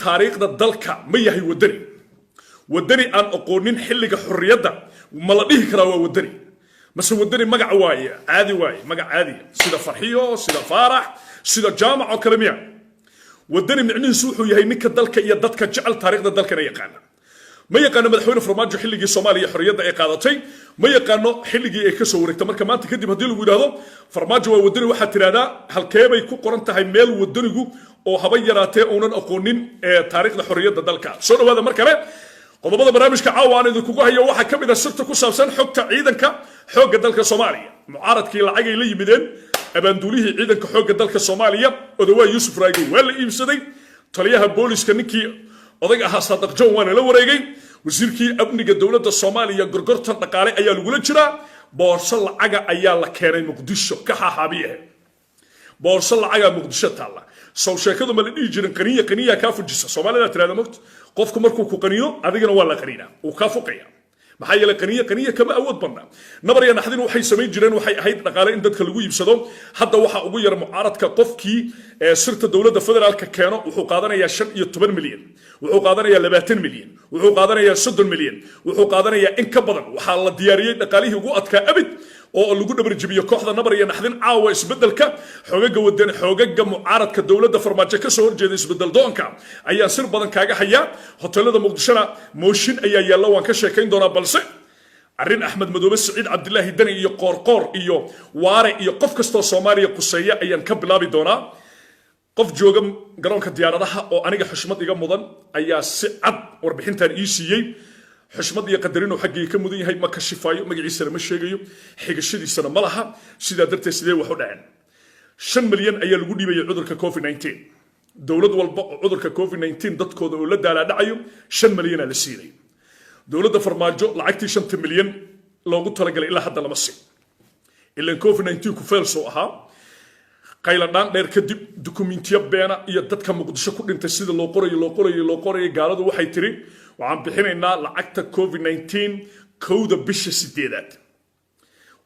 Taariikhda dalka ma yahay wadani? Wadani aan aqoonin xilliga xorriyadda ma la dhihi karaa waa wadani? Mase wadani magac waaye caadi waaye, magac caadiya, sida Farxiyo, sida Faarax, sida Jaamac oo kale miya? Wadani micnihiisu wuxuu yahay ninka dalka iyo dadka jecel, taariikhda dalkana yaqaana. Ma yaqaano Madaxweyne Farmaajo xilligii Soomaaliya xorriyadda ay qaadatay, ma yaqaano xilligii ay kasoo wareegtay. Marka maanta kadib haddii lagu yidhahdo Farmaajo waa wadani, waxaad tidhahdaa: "Halkee bay ku qoran tahay meel wadanigu oo haba yaraatee uunan aqoonin taariikhda xorriyadda dalka?" Soo dhawaada mar kale. Qodobada barnaamijka caawa aan idinkugu hayo waxaa ka mid ah sirta ku saabsan xogta ciidanka xoogga dalka Soomaaliya. Mucaaradkii lacagay la yimideen. Abaanduulihii ciidanka xoogga dalka Soomaaliya, Odawaa Yuusuf Raagi, waa la iibsaday. Taliyaha booliska, ninkii odag ahaa, Saadaq John, waana la wareegay. Wasiirkii amniga dowladda Soomaaliya gorgortan dhaqaale ayaa lagula jiraa. Boorso lacaga ayaa la keenay Muqdisho ka xaaxaabiyahe. Boorso lacagaa Muqdisho taalla. Sow sheekadu ma la dhihi jirin "qaniya qaniya kaa fujisa"? Soomaalida tirahda mogto, qofku markuu ku qaniyo, adigana waa la qaniinaa, uu kaa fuqaya. Maxaa yeelay, qaniye qaniye kama awood badna. Nabar iyo naxdin waxay samayn jireen waxay ahayd dhaqaale in dadka lagu iibsado. Hadda waxaa ugu yar mucaaradka qofkii sirta dowladda federaalka keeno wuxuu qaadanayaa 15 milyan, wuxuu qaadanayaa 20 milyan, wuxuu qaadanayaa 30 milyan, wuxuu qaadanayaa in ka badan. Waxaa la diyaariyey dhaqaalihii ugu adkaa abid oo lagu dhabarjibiyo kooxda Nabar iyo Naxdin. Caawa isbedelka xoogaga wadan, xoogaga mucaaradka dowladda Farmaajo kasoo horjeeda, isbedel doonka ayaa sir badan kaaga haya. Hoteelada Muqdishona mooshin ayaa yaalla, waan ka sheekayn doonaa. Balse arrin Axmed Madoobe, Saciid Cabdilaahi Dani iyo Qoorqoor iyo Waare iyo qof kastoo Soomaaliya quseeya ayaan ka bilaabi doonaa. Qof jooga garoonka diyaaradaha oo aniga xushmad iga mudan ayaa si cad warbixintan ii siiyey. Xushmad iyo qadarin uu xaggii ka mudan yahay ma kashifaayo, magaciisana ma sheegayo, xigashadiisana ma laha. Sidaa darteed, sidee wax u dhaceen? 5 milyan ayaa lagu dhiibayay cudurka COVID-19. Dowlad walba oo cudurka COVID-19 dadkooda oo la daalaadhacayo 5 milyanaa la siinay. Dowladda Farmaajo lacagtii 5-ta milyan loogu talagalay ilaa hadda lama siin. Ilan COVID-19 ku feelsoo ahaa. Qayladhaan dheer kadib, dukumentiyo beena iyo dadka Muqdisho ku dhintay sida loo qorayo, loo qorayo, loo qorayo, gaaladu waxay tiri: "Waxaan bixinaynaa lacagta COVID-19 1-da bisha sideedaad."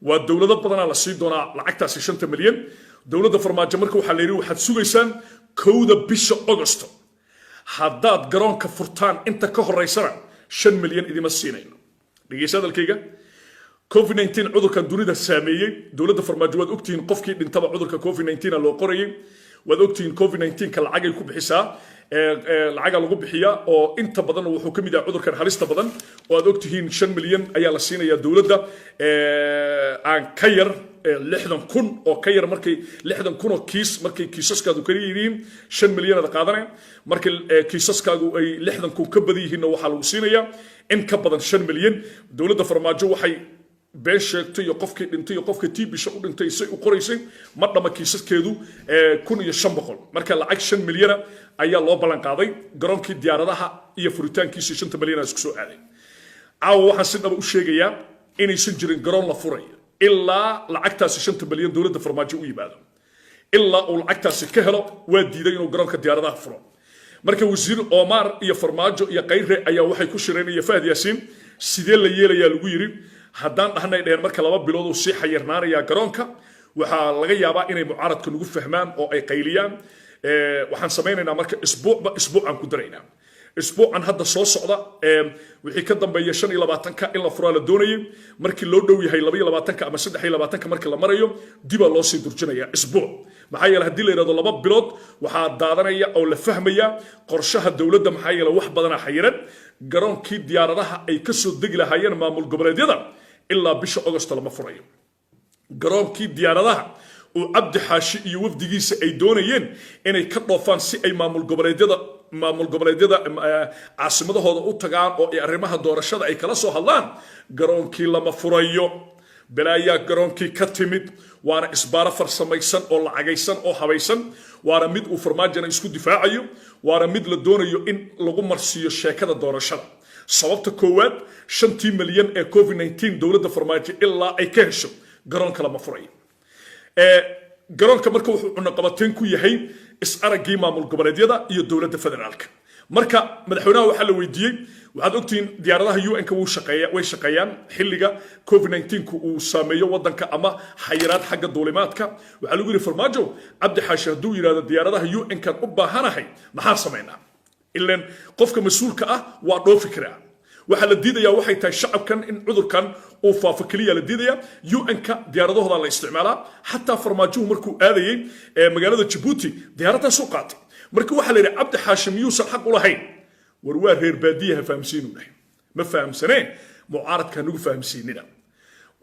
Waa dowlado badanaa la siin doonaa lacagtaasi 5-ta milyan. Dowladda Farmaajo marka waxaa la yidhi: "Waxaad sugaysaan 1-da bisha Ogosto. Haddaad garoonka furtaan inta ka horeysana, 5 milyan idima siinayno." Dhegeysa hadalkayga. COVID-19, cudurkan dunida saameeyey, dowladda Farmaajo waad ogtihiin qofkii dhintaba cudurka COVID-19 loo qorayay. Waad ogtihiin COVID-19 ka lacagay ku bixisaa, lacaga lagu bixiyaa, oo inta badan wuxuu ka mid yahay cudurkan halista badan oo aad ogtihiin. 5 milyan ayaa la siinayaa dowladda aan ka yar 60,000 oo ka yar. Markay 60,000 oo kiis, markay kiisaskaadu kala yihiin, 5 milyan aad qaadanaya. Markay kiisaskaagu ay 60,000 ka badan yihiinna, waxaa lagu siinayaa in ka badan 5 milyan. Dowladda Farmaajo waxay been sheegtay iyo qofkii dhintay iyo qofkii tiibisha u dhintay say u qoraysay ma dhama kiisaskeedu 1500. Marka lacag 5 milyana ayaa loo ballan qaaday. Garoonkii diyaaradaha iyo furitaankiisii 5-ta milyana isku soo aaday. Caawa waxaan si dhaba u sheegayaa inaysan jirin garoon la furayo ilaa lacagtaasi 5-ta milyan dowladda Farmaajo u yimaado. Ilaa uu lacagtaasi ka helo, waa diiday inuu garoonka diyaaradaha furo. Marka wasiir Omar iyo Farmaajo iyo Kayre ayaa waxay ku shireen, iyo Fahad Yaasiin. "Sidee la yeelayaa?" lagu yidhi. "Haddaan dhahnay," dheheen, "marka 2 bilood uu sii xayirnaanayaa garoonka, waxaa laga yaabaa inay mucaaradka nagu fahmaan oo ay qayliyaan. Waxaan samaynaynaa marka isbuucba isbuucaan ku daraynaa. Isbuucan hadda soo socda wixii ka dambeeya 25-ka in la furaa la doonayay. Markii loo dhow yahay 22-ka ama 23-ka markii la marayo, dibaa loo sii durjinaya isbuuc. Maxaa yeele, haddii la yidhahdo 2 bilood, waxaa daadanaya oo la fahmaya qorshaha dowladda. Maxaa yeele, wax badanaa xayiran. Garoonkii diyaaradaha ay ka soo degi lahaayeen maamul goboleedyada ilaa bisha Ogosto lama furayo. Garoonkii diyaaradaha uu Cabdi Xaashi iyo wafdigiisa ay doonayeen inay ka dhoofaan si ay maamul goboleedyada caasimadahooda u tagaan oo ay arrimaha doorashada ay kala soo hadlaan, garoonkii lama furayo. Balaayaa garoonkii ka timid, waana isbaaro farsamaysan oo lacagaysan oo habaysan, waana mid uu Farmaajona isku difaacayo, waana mid la doonayo in lagu marsiiyo sheekada doorashada. Sababta koowaad, 5-tii milyan ee COVID-19 dowladda Farmaajo ilaa ay ka hesho, garoonka lama furayo. Garoonka marka wuxuu cunaqabateyn ku yahay is-araggii maamul goboleedyada iyo dowladda federaalka. Marka madaxweynaha waxaa la weydiiyey: waxaad ogtihiin diyaaradaha UN-ka wuu shaqeeya, way shaqeeyaan xilliga COVID-19 uu saameeyo waddanka ama xayiraad xagga duulimaadka. Waxaa lagu yidhi Farmaajo: "Cabdi Xaashi hadduu yidhahdo diyaaradaha UN-kan u baahanahay, maxaan samaynaa?" Ilan qofka mas-uulka ah waa dhoofi karaa. Waxaa la diidayaa waxay tahay shacabkan in cudurkan uu faafo keliya la diidaya. UN-ka diyaaradahooda la isticmaalaa. Xataa Farmaajuhu markuu aadayey magaalada Jabuuti diyaaraddaasuu qaatay. Marka waxaa la yidhi, Cabdi Xaashi miyuusan xaq u lahayn? War waa reer baadiyaha, fahamsiinuu dhahay. Ma fahamsanee, mucaaradka nagu fahamsiinina.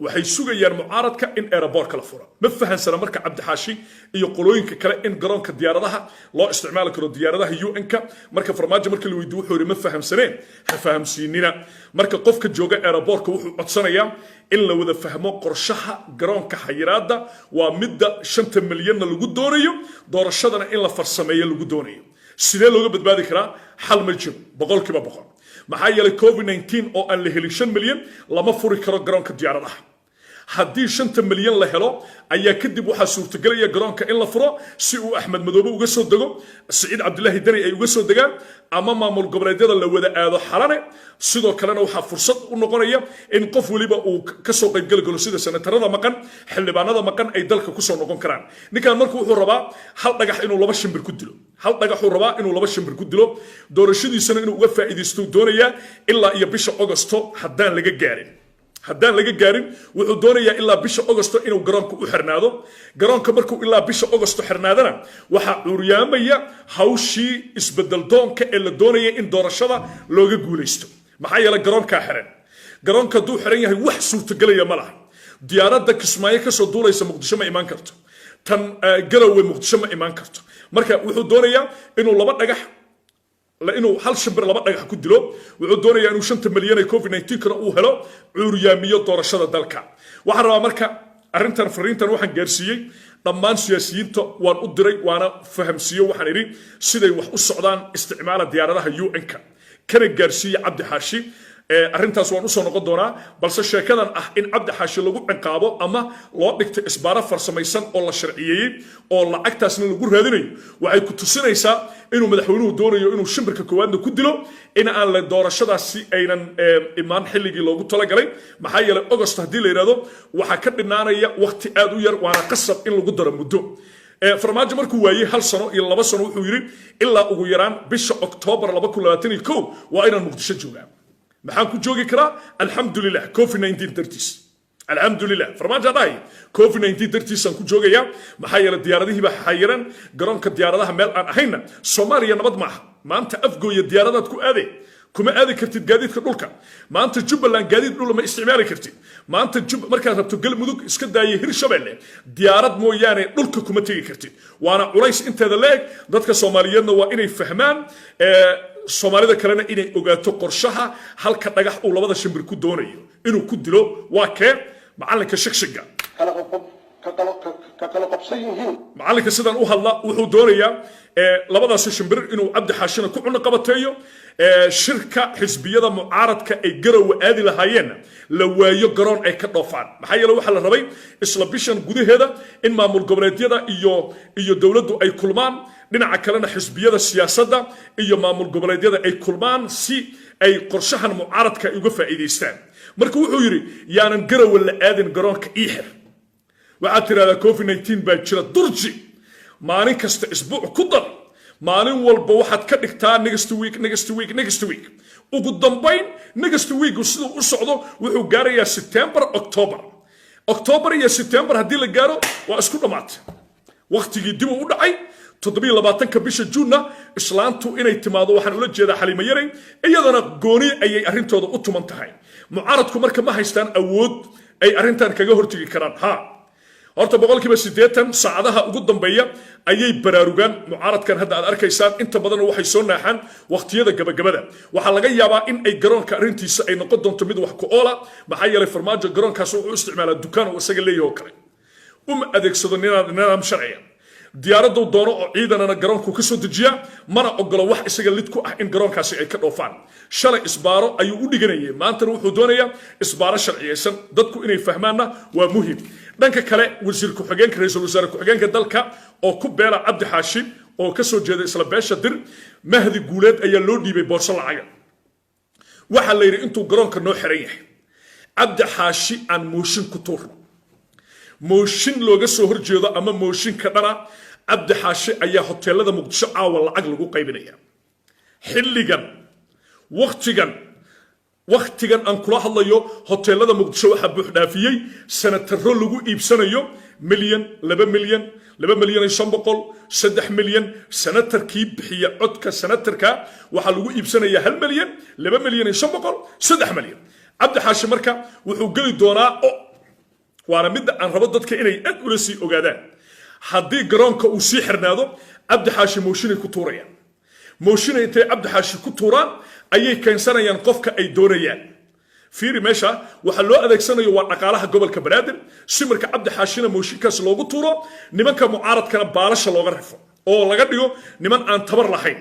Waxay sugayaan mucaaradka in airportka la furo. Ma fahansana marka Cabdixaashi iyo qolooyinka kale in garoonka diyaaradaha loo isticmaali karo diyaaradaha UN-ka. Marka Farmaajo marka la weydiiyo, wuxuu yidhi, ma fahamsanee, ha fahamsiinina. Marka qofka jooga airportka wuxuu codsanayaa in la wada fahmo qorshaha garoonka. Xayiraadda waa midda 5ta milyanna lagu doonayo, doorashadana in la farsameeyo lagu doonayo. Sidee looga badbaadi karaa? Xal ma jiro 100%. Maxaa yeelay, COVID 19 oo aan la helin, 5 milyan lama furi karo garoonka diyaaradaha. Haddii 5ta milyan la helo ayaa kadib waxaa suurtagelaya garoonka in la furo, si uu Axmed Madoobe uga soo dego, Siciid Cabdilaahi Deni ay uga soo degaan, ama maamul goboleedyada la wada aado Xalane. Sidoo kalena waxaa fursad u noqonaya in qof weliba uu kasoo qaybgeli karo, sida senatarada maqan, xildhibaanada maqan ay dalka kusoo noqon karaan. Ninkan marka wuxuu rabaa hal dhagax inuu laba shimbir ku dilo. Hal dhagaxuu rabaa inuu laba shimbir ku dilo, doorashadiisana inuu uga faa'iidaysto doonayaa ilaa iyo bisha Ogosto. Haddaan laga gaarin, wuxuu doonayaa ilaa bisha Ogosto inuu garoonka u xirnaado. Garoonka markuu ilaa bisha Ogosto xirnaadana, waxaa cuuryaamaya hawshii isbedel doonka ee la doonaya in doorashada looga guulaysto. Maxaa yeelay, garoonkaa xiran. Garoonka hadduu xiran yahay, wax suurtagelaya ma laha. Diyaaradda Kismaayo kasoo duulaysa Muqdisho ma imaan karto, tan Garowe Muqdisho ma imaan karto. Marka wuxuu doonayaa inuu laba dhagax, inuu hal shimbir laba dhagax ku dilo. Wuxuu doonayaa inuu 5ta milyan ee COVID 19 kana uu helo, cuuryaamiyo doorashada dalka. Waxaan rabaa marka arrintan, fariintan waxaan gaarsiiyey dhammaan siyaasiyiinta, waan u diray, waana fahamsiiyo. Waxaan idhi, siday wax u socdaan, isticmaala diyaaradaha UN-ka, kana gaarsiiya Cabdi Xaashi. Arrintaas waan usoo noqon doonaa, balse sheekadan ah in Cabdi Xaashi lagu ciqaabo ama loo dhigto isbaaro farsamaysan oo la sharciyeeyey oo lacagtaasna lagu raadinayo, waxay ku tusinaysaa inuu madaxweynuhu doonayo inuu shimbirka koowaadna ku dilo in aan la doorashadaasi aynan imaan xilligii loogu talagalay. Maxaa yeelay, August haddii la yidhahdo, waxaa ka dhinaanaya waqti aad u yar, waana qasab in lagu daro muddo. Farmaajo markuu waayey hal sano iyo 2 sano, wuxuu yidhi ilaa ugu yaraan bisha Oktoobar 2021 waa inaan Muqdisho joogaa. Maxaan ku joogi karaa? Alxamdulilah, COVID 19 dartiis. Alxamdulilah, Farmaajo dhahay, COVID 19 dartiisaan ku joogayaa. Maxaa yeelay, diyaaradihii baa xayiran garoonka diyaaradaha meel aan ahayna Soomaaliya nabad maaha. Maanta Afgooya diyaaradaad ku aade, kuma aadi kartid gaadiidka dhulka. Maanta Jubbaland gaadiid dhula ma isticmaali kartid. Maanta Jub markaad rabto, Galmudug iska daayay, Hirshabelle diyaarad mooyaane dhulka kuma tegi kartid. Waana culays inteeda leeg. Dadka Soomaaliyeedna waa inay fahmaan, Soomaalida kalena inay ogaato qorshaha halka dhagax uu labada shimbir ku doonayo inuu ku dilo. Waa kee macalinka shigshiga? Kala qoqob ka kala ka kala qabsan yihiin. Macalinka sidan u hadla wuxuu doonayaa labadaasi shimbir inuu Cabdi Xaashina ku cuno qabateeyo, shirka xisbiyada mucaaradka ay Garowe aadi lahaayeenna la waayo garoon ay ka dhoofaan. Maxaa yeele, waxaa la rabay isla bishan gudaheeda in maamul goboleedyada iyo dowladdu ay kulmaan, dhinaca kalena xisbiyada siyaasadda iyo maamul goboleedyada ay kulmaan, si ay qorshahan mucaaradka ay uga faa'iidaystaan. Marka wuxuu yidhi, yaanan Garowe la aadin, garoonka iixir. Waxaad tidhahdaa COVID 19 baa jira, durji maalin kasta isbuuc ku dar. Maalin walba waxaad ka dhigtaa next week, next week, next week. Ugu dambayn next week siduu u socdo wuxuu gaarayaa September, October. October iyo September haddii la gaaro, waa isku dhammaatay, waqtigii dib uu u dhacay. 27-ka bisha Juunna islaantu inay timaado, waxaan ula jeedaa Xaliimo Yaray, iyadana gooni ayay arrintooda u tuman tahay. Mucaaradku marka ma haystaan awood ay arrintan kaga hortegi karaan. Ha, horta 80% saacadaha ugu dambeeya ayay baraarugaan mucaaradkan hadda aad arkaysaan. Inta badanna waxay soo naaxaan waqtiyada gabagabada. Waxaa laga yaabaa in ay garoonka arrintiisa ay noqon doonto mid wax ku oola. Maxaa yeelay, Farmaajo garoonkaas wuxuu isticmaalaa dukaan uu isaga leeyahay oo kale, uma adeegsado nidaam sharciya. Diyaaraduu doono oo ciidanana garoonku ka soo dejiyaa, mana ogolo wax isaga lid ku ah in garoonkaasi ay ka dhoofaan. Shalay isbaaro ayuu u dhiganayay, maantana wuxuu doonayaa isbaaro sharciyaysan. Dadku inay fahmaanna waa muhim. Dhanka kale, wasiir ku-xigeenka, ra-iisul wasaare ku-xigeenka dalka oo ku beela Cabdi Xaashi oo ka soo jeeda isla beesha Dir, Mahdi Guuleed, ayaa loo dhiibay boorso lacaga. Waxaa la yidhi, intuu garoonka noo xiran yahay, Cabdi Xaashi aan mooshin ku tuurno, mooshin looga soo horjeedo ama mooshinka dhana Cabdi Xaashi ayaa hoteelada Muqdisho caawa lacag lagu qaybinaya. Xilligan, wakhtigan, wakhtigan aan kula hadlayo, hoteelada Muqdisho waxaa buuxdhaafiyey senataro lagu iibsanayo milyan, 2 milyan, 2.5 milyan, 3 milyan. Senatarkii bixiya codka senatarka waxaa lagu iibsanayaa 1 milyan, 2.5 milyan, 3 milyan. Cabdi Xaashi marka wuxuu geli doonaa o waana midda aan rabo dadka inay aad ula sii ogaadaan. Haddii garoonka uu sii xirnaado, Cabdi Xaashi mooshinay ku tuurayaan. Mooshinay intay Cabdi Xaashi ku tuuraan ayay keensanayaan qofka ay doonayaan. Fiiri, meesha waxaa loo adeegsanayo waa dhaqaalaha gobolka Banaadir, si marka Cabdi Xaashina mooshinkaas loogu tuuro, nimanka mucaaradkana baalasha looga rifo oo laga dhigo niman aan tabar lahayn.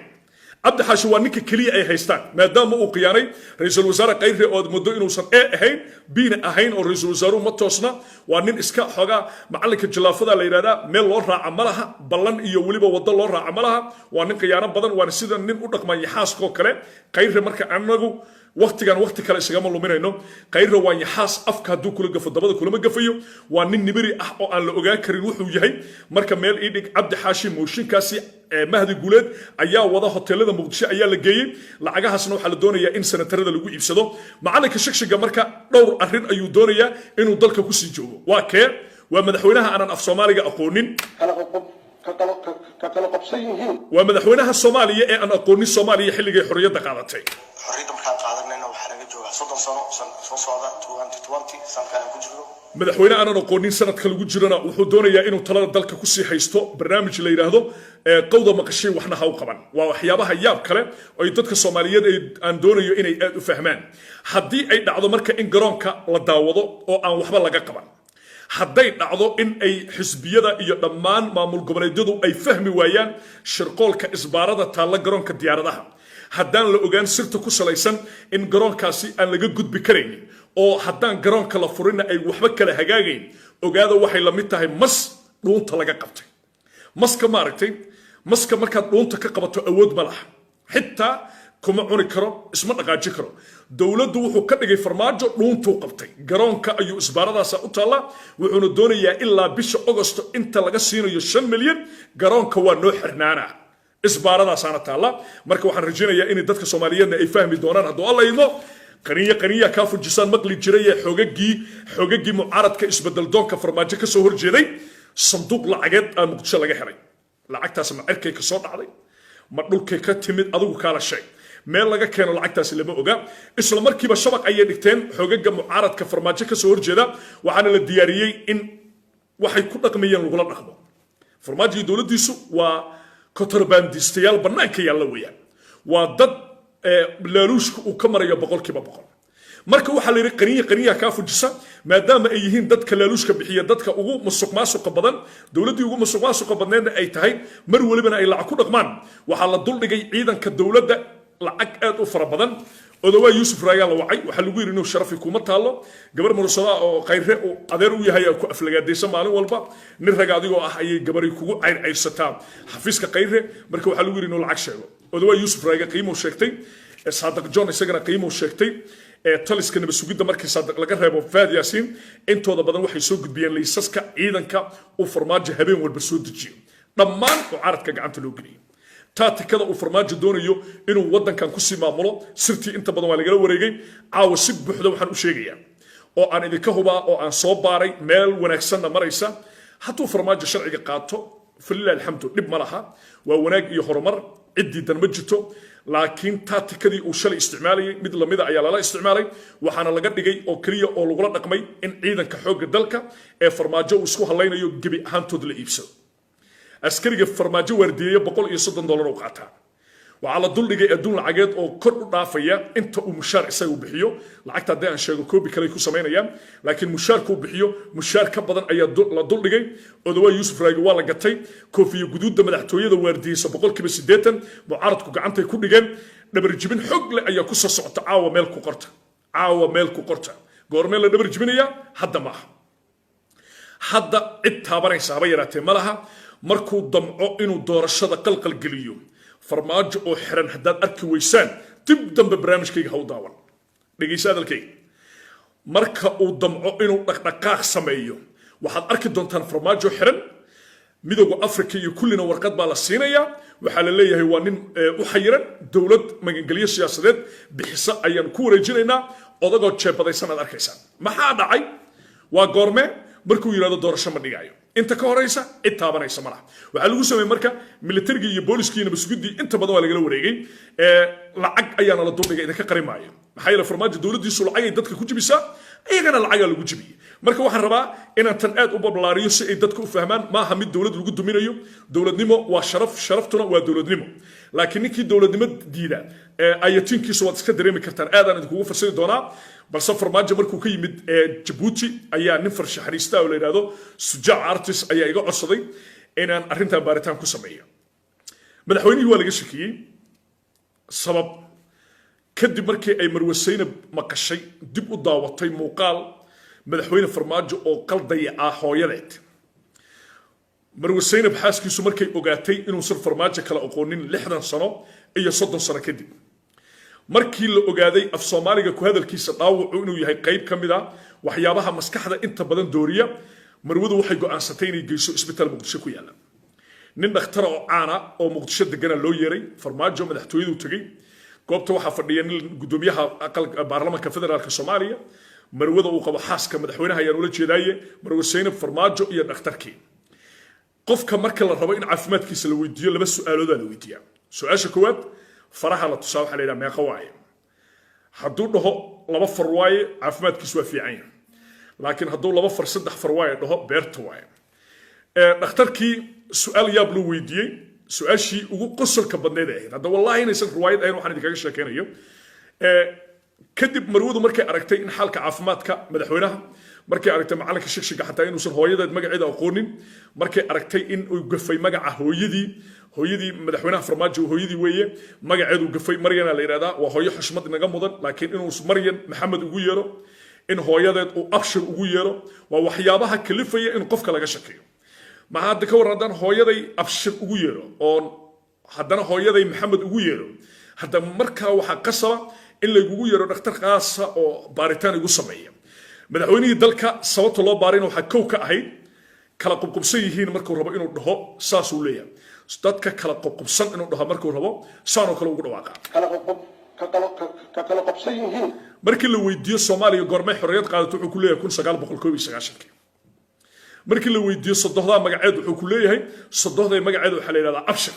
Cabdi Xaashi waa ninka keliya ay haystaan, maadaama uu khiyaanay ra-iisul wasaare Kayre, oo aad muddo inuusan A ahayn, Bna ahayn, oo ra-iisul wasaaruhu ma toosna. Waa nin iska xoogaa macalinka jallaafada la yidhahdaa. Meel loo raaca ma laha, ballan iyo weliba waddo loo raaca ma laha. Waa nin khiyaano badan, waana sida nin u dhaqmaya xaaskoo kale, Kayre. Marka anagu waktigan wakti kale isagama luminayno. Kayre waa yaxaas, afka hadduu kula gafo dabada kulama gafayo. Waa nin nibiri ah oo aan la ogaan karin wuxuu yahay. Marka meel ii dhig, Cabdi Xaashi mooshinkaasi Mahdi Guuleed ayaa wada. Hoteelada Muqdisho ayaa la geeyey lacagahaasna. Waxaa la doonayaa in senatarada lagu iibsado. Macalinka shagshiga marka dhowr arrin ayuu doonayaa inuu dalka kusii joogo. Waa kee? Waa madaxweynaha aanan af Soomaaliga aqoonin. Kala qoqob ka kala ka kala qabsan yihiin. Waa madaxweynaha Soomaaliya ee aan aqoonin Soomaaliya xilligay xorriyadda qaadatay. Xorriyadda markaan qaadanayna waxaa laga joogaa 30 sano soo socda, 2020 sanadkaan aan ku jirno. Madaxweyne aanan aqoonin sanadka lagu jirana wuxuu doonayaa inuu talada dalka kusii haysto barnaamij la yidhaahdo qowda maqashay waxna ha u qaban. Waa waxyaabaha yaab kale oo ay dadka Soomaaliyeed ay aan doonayo inay aad u fahmaan. Haddii ay dhacdo marka in garoonka la daawado oo aan waxba laga qaban, hadday dhacdo in ay xisbiyada iyo dhammaan maamul goboleedyadu ay fahmi waayaan shirqoolka isbaarada taalla garoonka diyaaradaha, haddaan la ogaan sirta ku salaysan in garoonkaasi aan laga gudbi karaynin, oo haddaan garoonka la furinna ay waxba kala hagaagayn, ogaada, waxay la mid tahay mas dhuunta laga qabtay. Maska maaragtay, maska markaad dhuunta ka qabato awood ma laha, xitaa kuma cuni karo, isma dhaqaaji karo. Dowladdu wuxuu ka dhigay Farmaajo dhuuntuu qabtay. Garoonka ayuu isbaaradaasa u taallaa, wuxuuna doonayaa ilaa bisha Ogosto inta laga siinayo 5 milyan garoonka waa noo xirnaanaa, isbaaradaasaana taalla. Marka waxaan rajaynayaa inay dadka Soomaaliyeedna ay fahmi doonaan hadduu Alla idmo. Qaniyo qaniya kaa fujisaan maqli jiray ee xoogagii mucaaradka isbedel doonka Farmaajo ka soo horjeeday, sanduuq lacageed aa Muqdisho laga helay. Lacagtaas ma cirkay ka soo dhacday, ma dhulkay ka timid? Adigu kaala sheeg. Meel laga keeno lacagtaasi lama oga. Isla markiiba shabaq ayay dhigteen xoogaga mucaaradka Farmaajo ka soo horjeeda, waxaana la diyaariyey in waxay ku dhaqmayeen lagula dhaqmo. Farmaajo iyo dowladdiisu waa kontrabandistayaal bannaanka yaalla weeyaan. Waa dad laaluushka uu ka marayo 100%. Marka waxaa la yidhi qaniya qaniya kaa fujisa. Maadaama ay yihiin dadka laaluushka bixiya dadka ugu musuq maasuqa badan, dowladdii ugu musuq maasuqa badneedna ay tahay, mar welibana ay lacag ku dhaqmaan, waxaa la duldhigay ciidanka dowladda lacag aad u fara badan. Odawaa Yuusuf Raagaa la wacay. Waxaa lagu yidhi, inuu sharafi kuma taallo, gabar Mursada oo Khayre uu adeer u yahay ku aflagaadaysa maalin walba. Nin raga adigoo ah ayay gabari kugu cayrcayrsataa xafiiska Khayre. Marka waxaa lagu yidhi inuu lacag sheego. Odawaa Yuusuf Raaga qiimuu sheegtay. Saadaq John isagana qiimuu sheegtay. Taliska nabad sugidda, markii Saadaq laga reebo, Faad Yaasiin, intooda badan waxay soo gudbiyeen laysaska ciidanka uu Farmaajo habeen walba soo dejiyo. Dhammaan mucaaradka gacanta loo geliyay taatikada uu Farmaajo doonayo inuu waddankan kusii maamulo, sirtii inta badan waa lagala wareegay. Caawa si buuxda waxaan u sheegayaa oo aan idinka hubaa oo aan soo baaray, meel wanaagsanna maraysa: hadduu Farmaajo sharciga qaato, falilah alxamdu, dhib ma laha, waa wanaag iyo horumar, ciddii dan ma jirto. Laakiin taatikadii uu shalay isticmaalayay mid lamida ayaa lala isticmaalay. Waxaana laga dhigay oo keliya oo lagula dhaqmay in ciidanka xoogga dalka ee Farmaajo uu isku hadlaynayo gebi ahaantood la iibsado. Askariga Farmaajo waardiyeeya $130 u qaataa. Waxaa la duldhigay adduun lacageed oo kor u dhaafaya inta uu mushaar isagu bixiyo. Lacagta haddii aan sheego, koobi kale ku samaynayaan, laakiin mushaarka uu bixiyo mushaar ka badan ayaa la duldhigay. Odawaa Yuusuf Raagi waa la gatay. Koofiyo guduudda madaxtooyada waardiyeysa 80% mucaaradku gacantay ku dhigeen. Dhabarjibin xog leh ayaa ku soo socota. Caawa meel ku qorta, caawa meel ku qorta. Goormee la dhabar jibinayaa? Hadda maaha. Hadda cid taabanaysa haba yaraatee ma laha. Markuu damco inuu doorashada qalqal geliyo, Farmaajo oo xiran haddaad arki weysaan, dib dambe barnaamijkayga ha u daawan. Dhegaysa hadalkayga. Marka uu damco inuu dhaqdhaqaaq sameeyo, waxaad arki doontaan Farmaajo xiran. Midowga Africa iyo kullina warqad baa la siinayaa. Waxaa la leeyahay waa nin u xayiran dowlad magangelyo siyaasadeed bixisa ayaan ku wareejinaynaa. Odagoo jeebadaysan aad arkaysaa. Maxaa dhacay? Waa goorme? Markuu yidhahdo doorasho ma dhigayo, inta ka horeysa cid taabanaysa ma laha. Waxaa lagu sameeyey marka militarigii iyo booliskii iyo nabadsugiddii inta badan waa lagala wareegay. Lacag ayaana la duldhigay, idinka qari maayo. Maxaa yeele, Farmaajo dowladdiisu lacagay dadka ku jibisaa, iyagana lacagaa lagu jibiyey. Marka waxaan rabaa inaan tan aad u bablaariyo si ay dadka u fahmaan. Maaha mid dowlad lagu duminayo. Dowladnimo waa sharaf, sharaftuna waa dowladnimo. Laakiin ninkii dowladnimo diida, ayatiinkiisu waad iska dareemi kartaan. Aadaan idinkugu fasiri doonaa. Balse Farmaajo markuu ka yimid Jabuuti ayaa nin farshaxaniista oo la yidhahdo Sujaac Artist ayaa iga codsaday inaan arrintan baaritaan ku sameeyo. Madaxweynihii waa laga shakiyey. Sabab kadib markii ay Marwe Saynab maqashay, dib u daawatay muuqaal madaxweyne Farmaajo oo qaldaya ah hooyadeed. Marwe Saynab xaaskiisu markay ogaatay inuusan Farmaajo kala aqoonin 60 sano iyo 30 sano kadib, markii la ogaaday af Soomaaliga ku hadalkiisa dhaawacu inuu yahay qayb ka mid a waxyaabaha maskaxda inta badan dooriya, marwadu waxay go'aansatay inay geyso isbitaal Muqdisho ku yaalla. Nin dhakhtara oo caana oo Muqdisho degana loo yeeray. Farmaajo madaxtooyadu tegey. Goobta waxaa fadhiya nin gudoomiyaha aqal baarlamaanka federaalka Soomaaliya, marwada uu qabo, xaaska madaxweynaha ayaan ula jeedaaye, Marwe Saynab, Farmaajo iyo dhakhtarkii. Qofka marka la rabo in caafimaadkiisa la weydiiyo, laba su-aaloodaa la weydiiyaa. Su-aasha koowaad faraha la tusaa. Waxaa la yidhaha, "Meeqa waaye?" Hadduu dhaho laba far waaye, caafimaadkiisu waa fiican yahay. Laakiin hadduu laba far, saddex far waaye dhaho, beerta waaye. Dhakhtarkii su-aal yaab loo weydiiyey, su-aashii ugu qosolka badneed ay ahayd. Hadda wallahi inaysan riwaayad ahayn waxaan idinkaga sheekaynayo. Kadib marwadu markay aragtay in xaalka caafimaadka madaxweynaha, markay aragtay macalinka shigshiga xataa inuusan hooyadeed magaceeda aqoonin, markay aragtay in uu gafay magaca hooyadii, hooyadii madaxweynaha Farmaajo, hooyadii weeye, magaceedu gafay. Maryana la yidhahdaa, waa hooyo xushmad inaga mudan. Laakiin inuu Maryan Maxamed ugu yeero, in hooyadeed uu Abshir ugu yeero, waa waxyaabaha kalifaya in qofka laga shakiyo. Maxaa hadda ka warran haddaan hooyaday Abshir ugu yeero oon haddana hooyaday Maxamed ugu yeero? Hadda markaa waxaa qasaba in laygugu yeero dhakhtar qaasa oo baaritaan igu sameeya. Madaxweynihii dalka sababta loo baarina waxaa kow ka ahayd kala qubqubsan yihiin. Markuu rabo inuu dhaho saasuu leeyahay. Dadka kala qubqubsan inuu dhaho markuu rabo, saanoo kale ugu dhawaaqa. Kala qoqob ka kala ka kala qabsan yihiin. Markii la weydiiyo Soomaaliya goormay xorriyad qaadato, wuxuu ku leeyahay 1991-kii. Markii la weydiiyo sodohdaa magaceed, wuxuu ku leeyahay sodohday magaceed waxaa la yidhahdaa Abshir.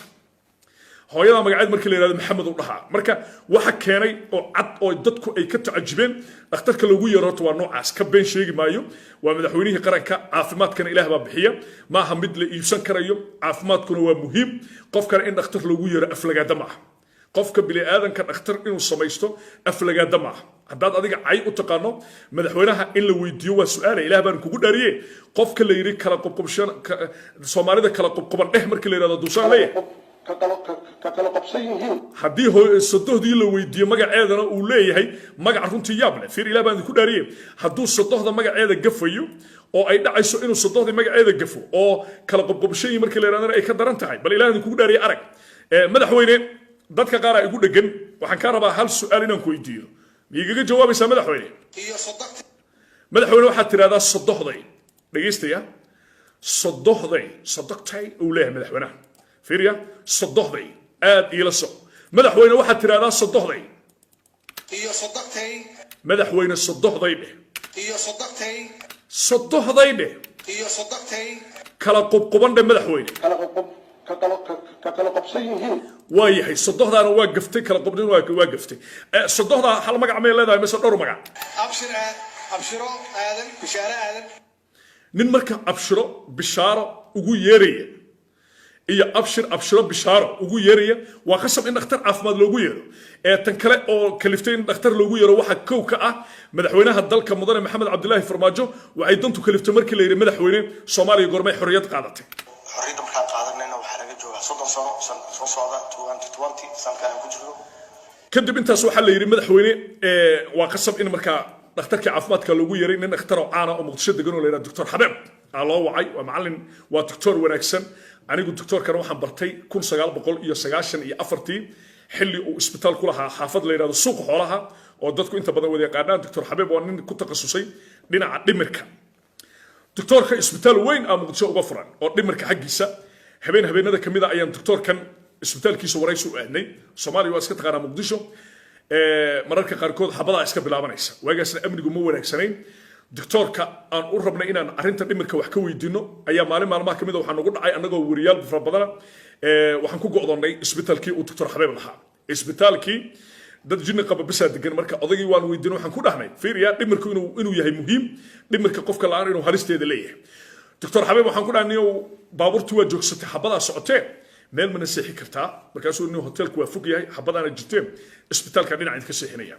Hooyada magaceed markii la yidhahdo, Maxamed u dhahaa. Marka waxa keenay oo cad oo dadku ay ka tacajibeen dhakhtarka loogu yeero horta waa noocaas. Ka been sheegi maayo, waa madaxweynihii qaranka. Caafimaadkana Ilaah baa bixiya, maaha mid la iibsan karayo. Caafimaadkuna waa muhiim. Qofkana in dhakhtar loogu yeero aflagaada ma aha. Qofka bini'aadanka dhakhtar inuu samaysto aflagaada ma aha. Haddaad adiga cay u taqaano, madaxweynaha in la weydiiyo waa su-aala. Ilaah baan kugu dhaariye, qofka la yidhi kala qubqubshan, Soomaalida kala qubquban dheh, markii la yidhahdo dusaan leeyahay. Ka kala ka kala qabsan yihiin. Haddii sodohdii la weydiiyo magaceedana uu leeyahay magac runtii yaab leh. Fiir, Ilaah baan idinku dhaariye, hadduu sodohda magaceeda gafayo oo ay dhacayso inuu sodohdii magaceeda gafo oo kala qubqubshan markii la yidhahdana ay ka daran tahay, bal Ilaah idinkugu dhaariye arag. Madaxweyne, dadka qaar aa igu dhegan. Waxaan kaa rabaa hal su-aal inaan ku weydiiyo. Ma igaga jawaabaysaa, madaxweyne? Iyo sodogta. Madaxweyne, waxaad tidhahdaa sodohday. Dhegaystayaa, sodohday, sodogtay uu leeyahay madaxweynaha. Fiiriya, sodohday, aad iila soco. Madaxweyne, waxaad tidhahdaa sodohday. Iyo sodogtay. Madaxweyne, sodohday dheh. Iyo sodogtay. Sodohday dheh. Iyo sodogtay. Kala qubquban dheh, madaxweyne. Kala qoqob ka kala ka kala qabsan yihiin. Waa yahay, sodohdaana waa gaftay, kala qubnin waa gaftay. Sodohdaa hal magac may leedahay mise dhowr magac? Abshir aad, Abshiro Aadan, Bishaare Aadan. Nin marka Abshiro, Bishaaro ugu yeeraya iyo Abshir, Abshiro, Bishaaro ugu yeeraya, waa qasab in dhakhtar caafimaad loogu yeero. Ee tan kale oo kaliftay in dhakhtar loogu yeero waxaa kow ka ah madaxweynaha dalka, mudane Maxamed Cabdilaahi Farmaajo. Waxay dantu kaliftay markii la yidhi, "Madaxweyne, Soomaaliya goormay xorriyad qaadatay?" Xorriyadda markaan qaadanayna waxaa laga joogaa 30 sano soo socda, 2020 sanadkan aan ku jirno. Kadib intaas waxaa la yidhi, "Madaxweyne, waa qasab in markaa dhakhtarkii caafimaadka loogu yeeray." Nin dhakhtar oo caana oo Muqdisho degan oo la yidhaha Doctor Xabeeb aa loo wacay. Waa macallin, waa doctor wanaagsan. Anigu doctorkana waxaan bartay 1994-tii, xilli uu isbitaal ku lahaa xaafad la yidhahdo Suuqa Xoolaha oo dadku inta badan wada yaqaanaan. Doctor Xabeeb waa nin ku takhasusay dhinaca dhimirka. Doctoorka isbitaal weyn aa Muqdisho uga furan oo dhimirka xaggiisa. Habeen habeenada ka mid a ayaan doctoorkan isbitaalkiisa waraysi u aadnay. Soomaaliya waa iska taqaanaa, Muqdisho mararka qaarkood xabadaa iska bilaabanaysa. Waagaasna amnigu ma wanaagsanayn. Doctoorka aan u rabnay inaan arrinta dhimirka wax ka weydiino ayaa maalin maalmaha kamid a waxaa nagu dhacay, annagoo weriyaal fara badana, waxaan ku go'doonnay isbitaalkii uu Doctor Xabeeb lahaa. Isbitaalkii dad jinni qaba bisaa degan. Marka odaygii waan weydiinay, waxaan ku dhahnay, fiiriya, dhimirku inuu yahay muhiim, dhimirka qofka la'aan inuu halisteeda leeyahay. Doctor Xabeeb waxaan ku dhahnay, baabuurtii waa joogsatay, xabadaa socotee, meel mana seexi kartaa? Markaasuu nin hoteelku waa fog yahay, xabadaana jirteen, isbitaalka dhinaca idinka seexinaya.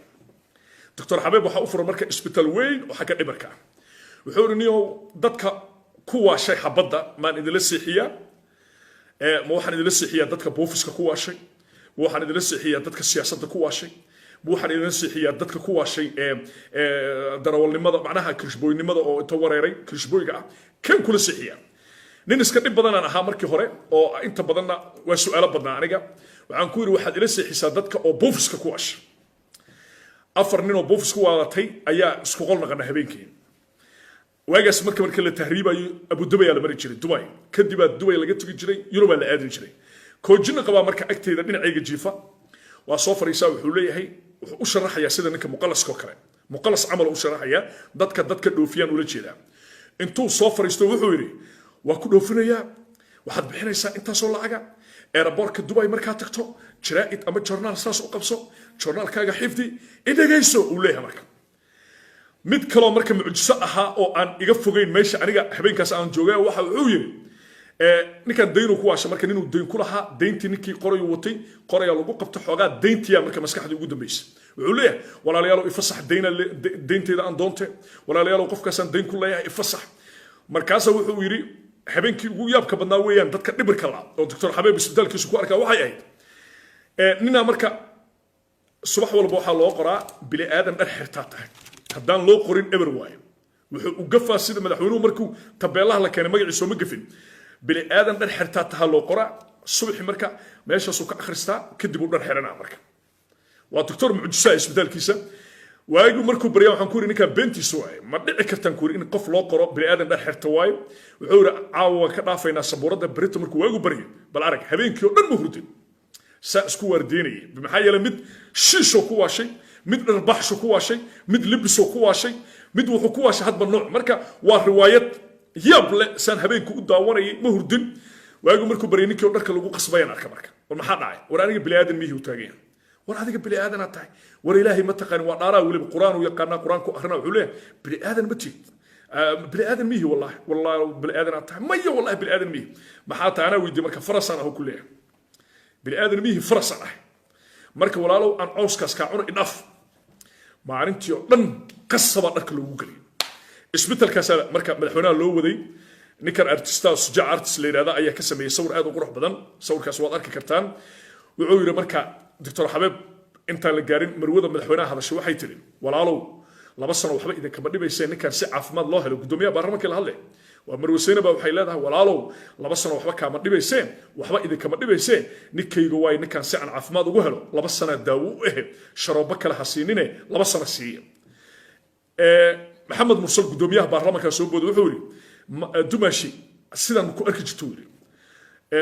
Doctor Xabeeb waxaa u furan marka isbitaal weyn oo xagga dhimirka ah. Wuxuu ihi, niyow, dadka ku waashay xabadda maan idinla seexiyaa? Ma waxaan idinla seexiyaa dadka buufiska ku waashay? Ma waxaan idinla seexiyaa dadka siyaasadda ku waashay? Ma waxaan idinla seexiyaa dadka ku waashay darawalnimada, macnaha kirishbooynimada, oo inta wareeray kirishbooyga ah kan kula seexiyaa? Nin iska dhib badanaan ahaa markii hore, oo inta badanna waa su'aalo badnaa. Aniga waxaan ku yidhi, waxaad ila seexisaa dadka oo buufiska ku waashay. Afar nin oo buufis ku waadatay ayaa isku qol naqana habeenkii. Waagaas marka la tahriibayo Abudabayaa la mari jiray, Dubai kadibaa Dubay laga tegi jiray, Yurubaa la aadin jiray. Koojina qabaa marka agteeda dhinacayga jiifa, waa soo fadhiisaa. Wuxuu leeyahay, wuxuu u sharaxayaa sida ninka muqalaska oo kale, muqalas camal u sharaxayaa dadka dhoofiyaan ula jeedaa. Intuu soo fadhiisto wuxuu yidhi, waa ku dhoofinayaa, waxaad bixinaysaa intaasoo lacaga. Airportka Dubai markaa tagto, jaraa'id ama joornaal saas u qabso, joornaalkaaga xifdi, idhegayso, uu leeyahay. Marka mid kaloo marka mucjiso ahaa oo aan iga fogeyn meesha aniga habeenkaas aan joogay, waxa wuxuu yidhi, ninkan daynuu ku waasha. Marka ninuu dayn ku lahaa, dayntii ninkii qorayu watay, qorayaa lagu qabto xoogaa dayntiyaa. Marka maskaxdii ugu dambaysa wuxuu leeyahay, walaalayaalow, ifasax, dayna daynteeda aan doonte, walaalayaalow, qofkaasaan dayn ku leeyahay, ifasax. Markaasa wuxuu yidhi, habeenkii ugu yaabka badnaa weeyaan dadka dhibirka la oo Doctor Xabeeb isbitaalkiisu ku arkaa waxay ahayd, ninaa marka subax walba waxaa loo qoraa bili aadan dhar xirtaa tahay. Haddaan loo qorin eber waayo. Wuxuu u gafaa sida madaxweynuhu markuu tabeelaha la keenay magaciisa ma gafin. Bili aadan dhar xirtaa tahaa loo qoraa subaxi. Marka meeshaasuu ka akhristaa, kadib uu dhar xiranaa. Marka waa doctor mucjisaa isbitaalkiisa. Waagu markuu baryaa waxaan ku yidhi, ninkaan beentiisa waaye, ma dhici kartaan ku yidhi in qof loo qoro bini aadan dhar xirta waayo. Wuxuu yidhi, caawa waan ka dhaafaynaa sabuuradda, berito markuu waagu baryo bal arag. Habeenkii oo dhan ma hurdin, saa isku waardeynayay. Maxaa yeelay, mid shiishoo ku waashay, mid dharbaxsho ku waashay, mid libisoo ku waashay, mid wuxuu ku waashay hadba nooc. Marka waa riwaayad yaab leh. Saan habeenku u daawanayay, ma hurdin. Waagu markuu baryay, ninkii oo dharka lagu qasbayaan arka. Marka, war maxaa dhacay? War aniga bini aadan mihii u taagan yahay. War adiga bini aadanaad tahay. War Ilaahay ma taqaanin? Waa dhaaraa, weliba Qur-aan uu yaqaanaa, Qur-aanku akrinaa. Wuxuu leeyahay, bini aadan ma tihid? Bini aadan mihi? Wallahi, wallahi, bini aadanaad tahay. Maya, wallahi bini aadan mihi. Maxaa tahay? Anaa weydiiyey. Marka farasaan ahu ku leeyahay. Bini aadan mihi, farasaan ahay. Marka walaalow, aan cawskaas kaa cuno, idhaaf. Maalintii oo dhan qasabaa dharka loogu geliyay. Isbitaalkaasaa marka madaxweynaha loo waday. Ninkan artista Sujac Artist la yidhahda ayaa ka sameeyey sawir aad u qurux badan. Sawirkaas waad arki kartaan. Wuxuu yidhi marka Doctor Xabeeb intaan la gaarin, marwada madaxweynaha hadashay, waxay tidhi, walaalow, 2 sano waxba idinkama dhibayseen ninkan si caafimaad loo helo. Guddoomiyaha baarlamaanka la hadle waa marwe Seynaba. Waxay leedahay, walaalow, 2 sano waxba kaama dhibayseen, waxba idinkama dhibayseen, ninkayga waay ninkan si aan caafimaad ugu helo, 2 sana daawo u ahe, sharoobo kale ha siinine, 2 sano siiya. Maxamed Mursal, guddoomiyaha baarlamaanka, soo booday. Wuxuu yidhi, dumaashi sidaan ku arki jirto, yidhi.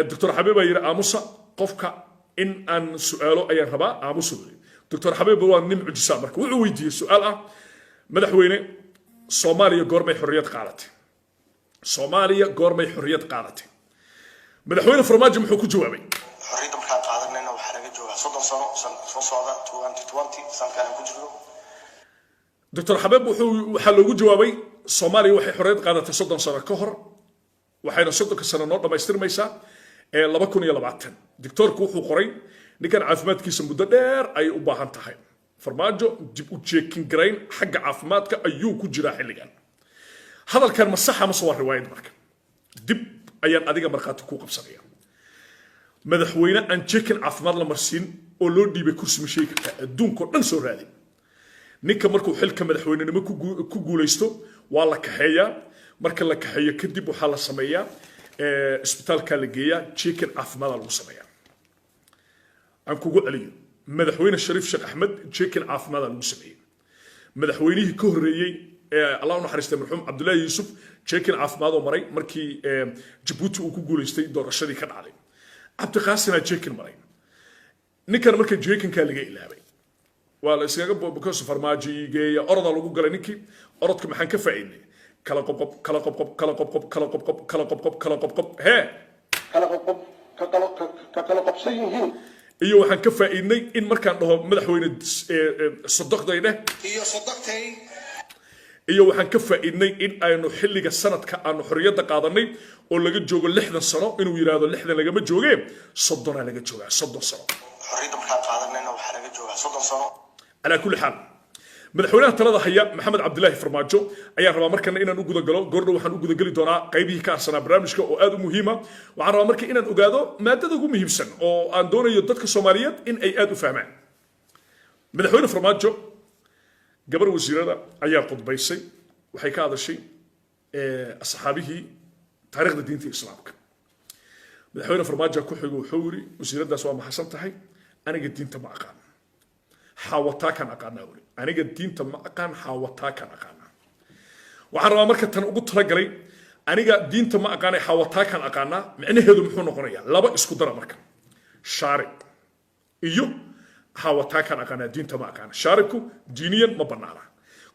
Doctor Xabiib baa yidhi, aamusa, qofka in aan su'aalo ayaan rabaa, aamusa, yidhi. Doctor Xabiib waa nin mucjisa. Marka wuxuu weydiiyey su'aal ah, madaxweyne, Soomaaliya goormay xorriyad qaadatay? Soomaaliya goormay xorriyad qaadatay? Madaxweyne Farmaajo muxuu ku jawaabay? Xorriyadda markaan qaadanayna waxaa laga joogaa 30 sano soo socda, 2020 sankaan aan ku jirno. Doctor Xabeeb waxaa loogu jawaabay, Soomaaliya waxay xorriyad qaadatay 30 sano ka hor, waxayna 30-ka sano noo dhammaystirmaysaa ee 2020. Doctoorku wuxuu qoray, ninkan caafimaadkiisa muddo dheer ayay u baahan tahay. Farmaajo dib u checking garayn xagga caafimaadka ayuu ku jiraa xilligan. Hadalkan ma saxa mase waa riwaayad? Marka dib ayaan adiga markhaati kuu qabsanaya. Madaxweyne aan checking caafimaad la marsiin oo loo dhiibay kursi ma sheegi kartaa? Adduunkao dhan soo raadi. Ninka markuu xilka madaxweynenimo ku guulaysto waa la kaxeeyaa. Marka la kaxeeyo kadib waxaa la sameeyaa, isbitaalkaa la geeyaa, checking caafimaada lagu sameeyaa. Aan kugu celiyo, madaxweyne Shariif Sheekh Axmed checking caafimaada lagu sameeyey. Madaxweynihii ka horreeyey Allah u naxariistay marxuum Cabdullaahi Yuusuf checking caafimaad oo maray markii Jabuuti uu ku guulaystay doorashadii ka dhacday. Cabdiqaasinaa checking maray. Ninkan marka checkingkaa laga ilaabay, waa la iskaga, because Farmaajo geeya, oroda lagu galay ninkii. Orodka maxaan ka faa'iidnay? Kala qobqob, kala qobqob, kala qobqob, kala qobqob, kala qobqob, kala qobqob, hee. Kala qoqob ka kala ka kala qabsan yihiin. Iyo waxaan ka faa'iidnay in markaan dhaho madaxweyne sodoqday dheh. Iyo sodogtay. Iyo waxaan ka faa'iidnay in aynu xilliga sanadka aanu xorriyadda qaadanay oo laga joogo 60 sano, inuu yidhaahdo 60 lagama jooge, 30-aa laga joogaa, 30 sano. Xorriyadda markaan qaadanayna waxaa laga joogaa 30 sano. Calaa kulli xaal, madaxweynaha talada haya Maxamed Cabdilaahi Farmaajo ayaan rabaa markana inaan u gudagalo. Goordhow waxaan u gudageli doonaa qaybihii ka harsanaa barnaamijka oo aad u muhiima. Waxaan rabaa marka inaan ogaado maadada ugu muhiimsan oo aan doonayo dadka Soomaaliyeed in ay aad u fahmaan. Madaxweyne Farmaajo, gabar wasiirada ayaa khudbaysay, waxay ka hadashay asxaabihii, taariikhda diinta islaamka. Madaxweyne Farmaajo ku xigo wuxuu yiri: "Wasiiraddaas waa maxasan tahay, aniga diinta ma aqaan, xaawataa kan aqaanaa." Weli aniga diinta ma aqaan, xaawataa kan aqaanaa. Waxaan rabaa marka tan ugu talagalay, aniga diinta ma aqaanay, xaawataa kan aqaanaa, micnaheedu muxuu noqonayaa? Laba isku dara marka, shaarib iyo xaawataa kan aqaanaa, diinta ma aqaana. Shaaribku diiniyan ma bannaana,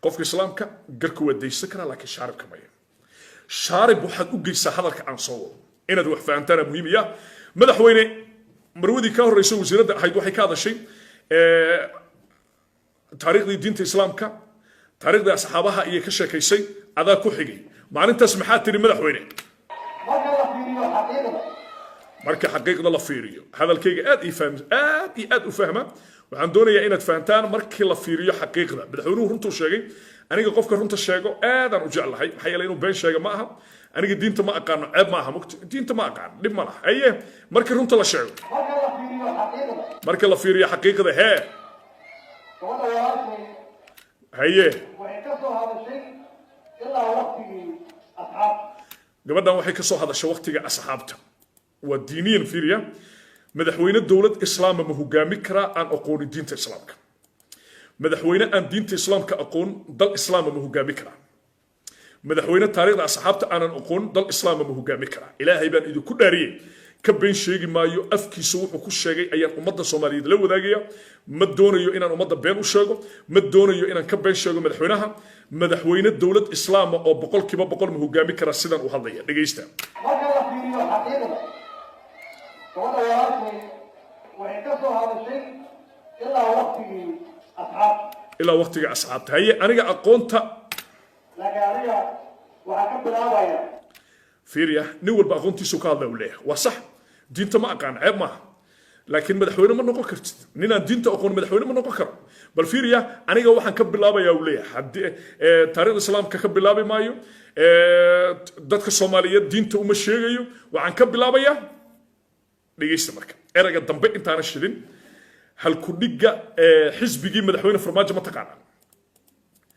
qofka islaamka garku waa daysan karaa, laakiin shaaribka maya. Shaarib waxaad u geysaa hadalka aan soo wado inaad wax fahantaana muhiimaya. Madaxweyne, marwadii ka horreysay wasiiradda ahayd waxay ka hadashay taariikhdii diinta islaamka, taariikhdii asxaabaha ayay ka sheekaysay. Adaa ku xigay maalintaas, maxaa tiri madaxweyne? Marka la fiiriyo xaqiiqda. Marka xaqiiqda la fiiriyo, hadalkayga aad ii fahm, aad iyo aad u fahma. Waxaan doonayaa inaad fahantaan markii la fiiriyo xaqiiqda. Madaxweynuhu runtuu sheegay. Aniga qofka runta sheego aadaan u jeclahay, maxaa yeelay inuu been sheego ma aha. Aniga diinta ma aqaano ceeb ma aha mugti, diinta ma aqaano dhib ma laha. Haye, markii runta la sheego. Marka la fiiriyo xaqiiqda. Marka la fiiriyo xaqiiqda, hee. Gabadha walaashay Haye. waxay ka soo hadashay ilaa waqtigii asxaabta. Gabadhan waxay ka soo hadashay waqtiga asxaabta, waa diiniyan. Fiiriya, madaxweyne dowlad islaama ma hogaami karaa aan aqoonin diinta islaamka? Madaxweyne aan diinta islaamka aqoon dal islaama ma hogaami karaa? Madaxweyne taariikhda asxaabta aanan aqoon dal islaama ma hogaami karaa? Ilaahay baan idinku dhaariyey, ka been sheegi maayo. Afkiisa wuxuu ku sheegay ayaan ummadda Soomaaliyeed la wadaagaya. Ma doonayo inaan ummadda been u sheego, ma doonayo inaan ka been sheego madaxweynaha. Madaxweyne dowlad islaama oo 100% ma hogaami karaa sidan u hadlaya? Dhegaysta. Marka la fiiriyo xaqiiqda, gabadha walaashay waxay ka soo hadashay ilaa waqtigii asxaabta. Ilaa waqtiga asxaabta. Haye, aniga aqoonta Laakiin aniga waxaa ka bilaabaya Fiiriya, nin walba aqoontiisu ka hadla uu leeyahay. Waa sax, diinta ma aqaan ceeb maaha, laakiin madaxweyne ma noqon kartid. Ninaan diinta aqoon madaxweyne ma noqon karo. Bal fiiriya, aniga waxaan ka bilaabayaa uu leeyahay, haddii taariikhda islaamka ka bilaabi maayo, dadka Soomaaliyeed diinta uma sheegayo, waxaan ka bilaabayaa. Dhegaysta marka erayga dambe intaana shidin. Halkudhigga xisbigii madaxweyne Farmaajo ma taqaanaa?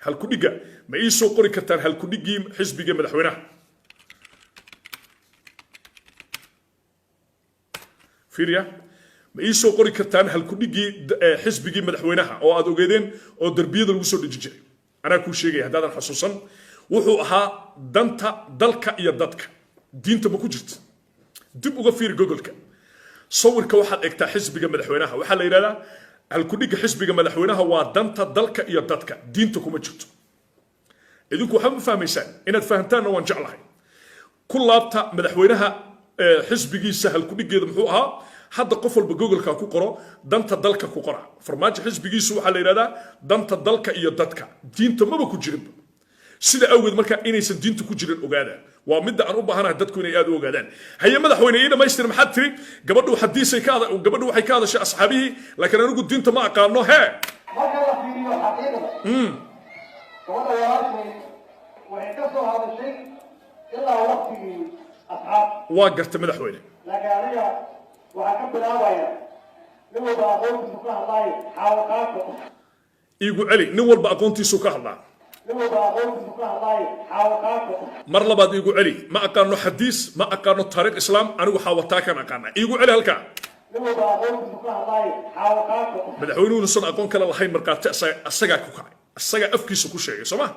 Halkudhigga ma ii soo qori kartaan? Halkudhiggii xisbiga madaxweynaha, fiiriya, ma ii soo qori kartaan halkudhiggii xisbigii madaxweynaha oo aad ogeedeen oo derbiyada lagu soo dheji jiray? Anaa kuu sheegaya haddaadan xasuusan. Wuxuu ahaa danta dalka iyo dadka. Diinta ma ku jirta? Dib uga fiiri Googleka sawirka, waxaad egtaa xisbiga madaxweynaha. Waxaa la yidhahdaa halkudhigga xisbiga madaxweynaha waa danta dalka iyo dadka, diinta kuma jirto. Idinku waxba ma fahmaysaan, inaad fahamtaanna waan jeclahay. Ku laabta madaxweynaha xisbigiisa halkudhiggeeda muxuu ahaa? Hadda qof walba Googleka ku qoro danta dalka ku qora. Farmaajo xisbigiisu waxaa la yidhahdaa danta dalka iyo dadka, diinta maba ku jirinba. Sida awgeed marka inaysan diinta ku jirin ogaada, waa midda aan u baahanahay dadku inay aad u ogaadaan. Haye madaxweyne, ii dhamaystir. Maxaad tiri? Gabadhu xadiisay ka gabadhu waxay ka hadashay asxaabihii, laakiin anigu diinta ma aqaano, hee. Marka la fiiriyo xaqiiqda, gabadha walaashay waxay ka soo hadashay ilaa waqtigii asxaabta. Waa garta madaxweyne. Laakiin aniga waxaa ka bilaabaya nin walba aqoontiisu ka hadlaayo, xaawaqaato. Iigu celi, nin walba aqoontiisu ka hadlaa. Nin walba aqoontiisu ka hadlaayo, xaawaqaato. Mar labaad iigu celi. Ma aqaano xadiis, ma aqaano taariikh islaam, anigu xaawataa kan aqaana. Iigu celi halkaa. Nin walba aqoontiisu ka hadlaayo, xaawaqaato. Madaxweynuhu inuusan aqoon kale lahayn markhaati asagaa ku kacay, asagaa afkiisa ku sheegay, soo ma?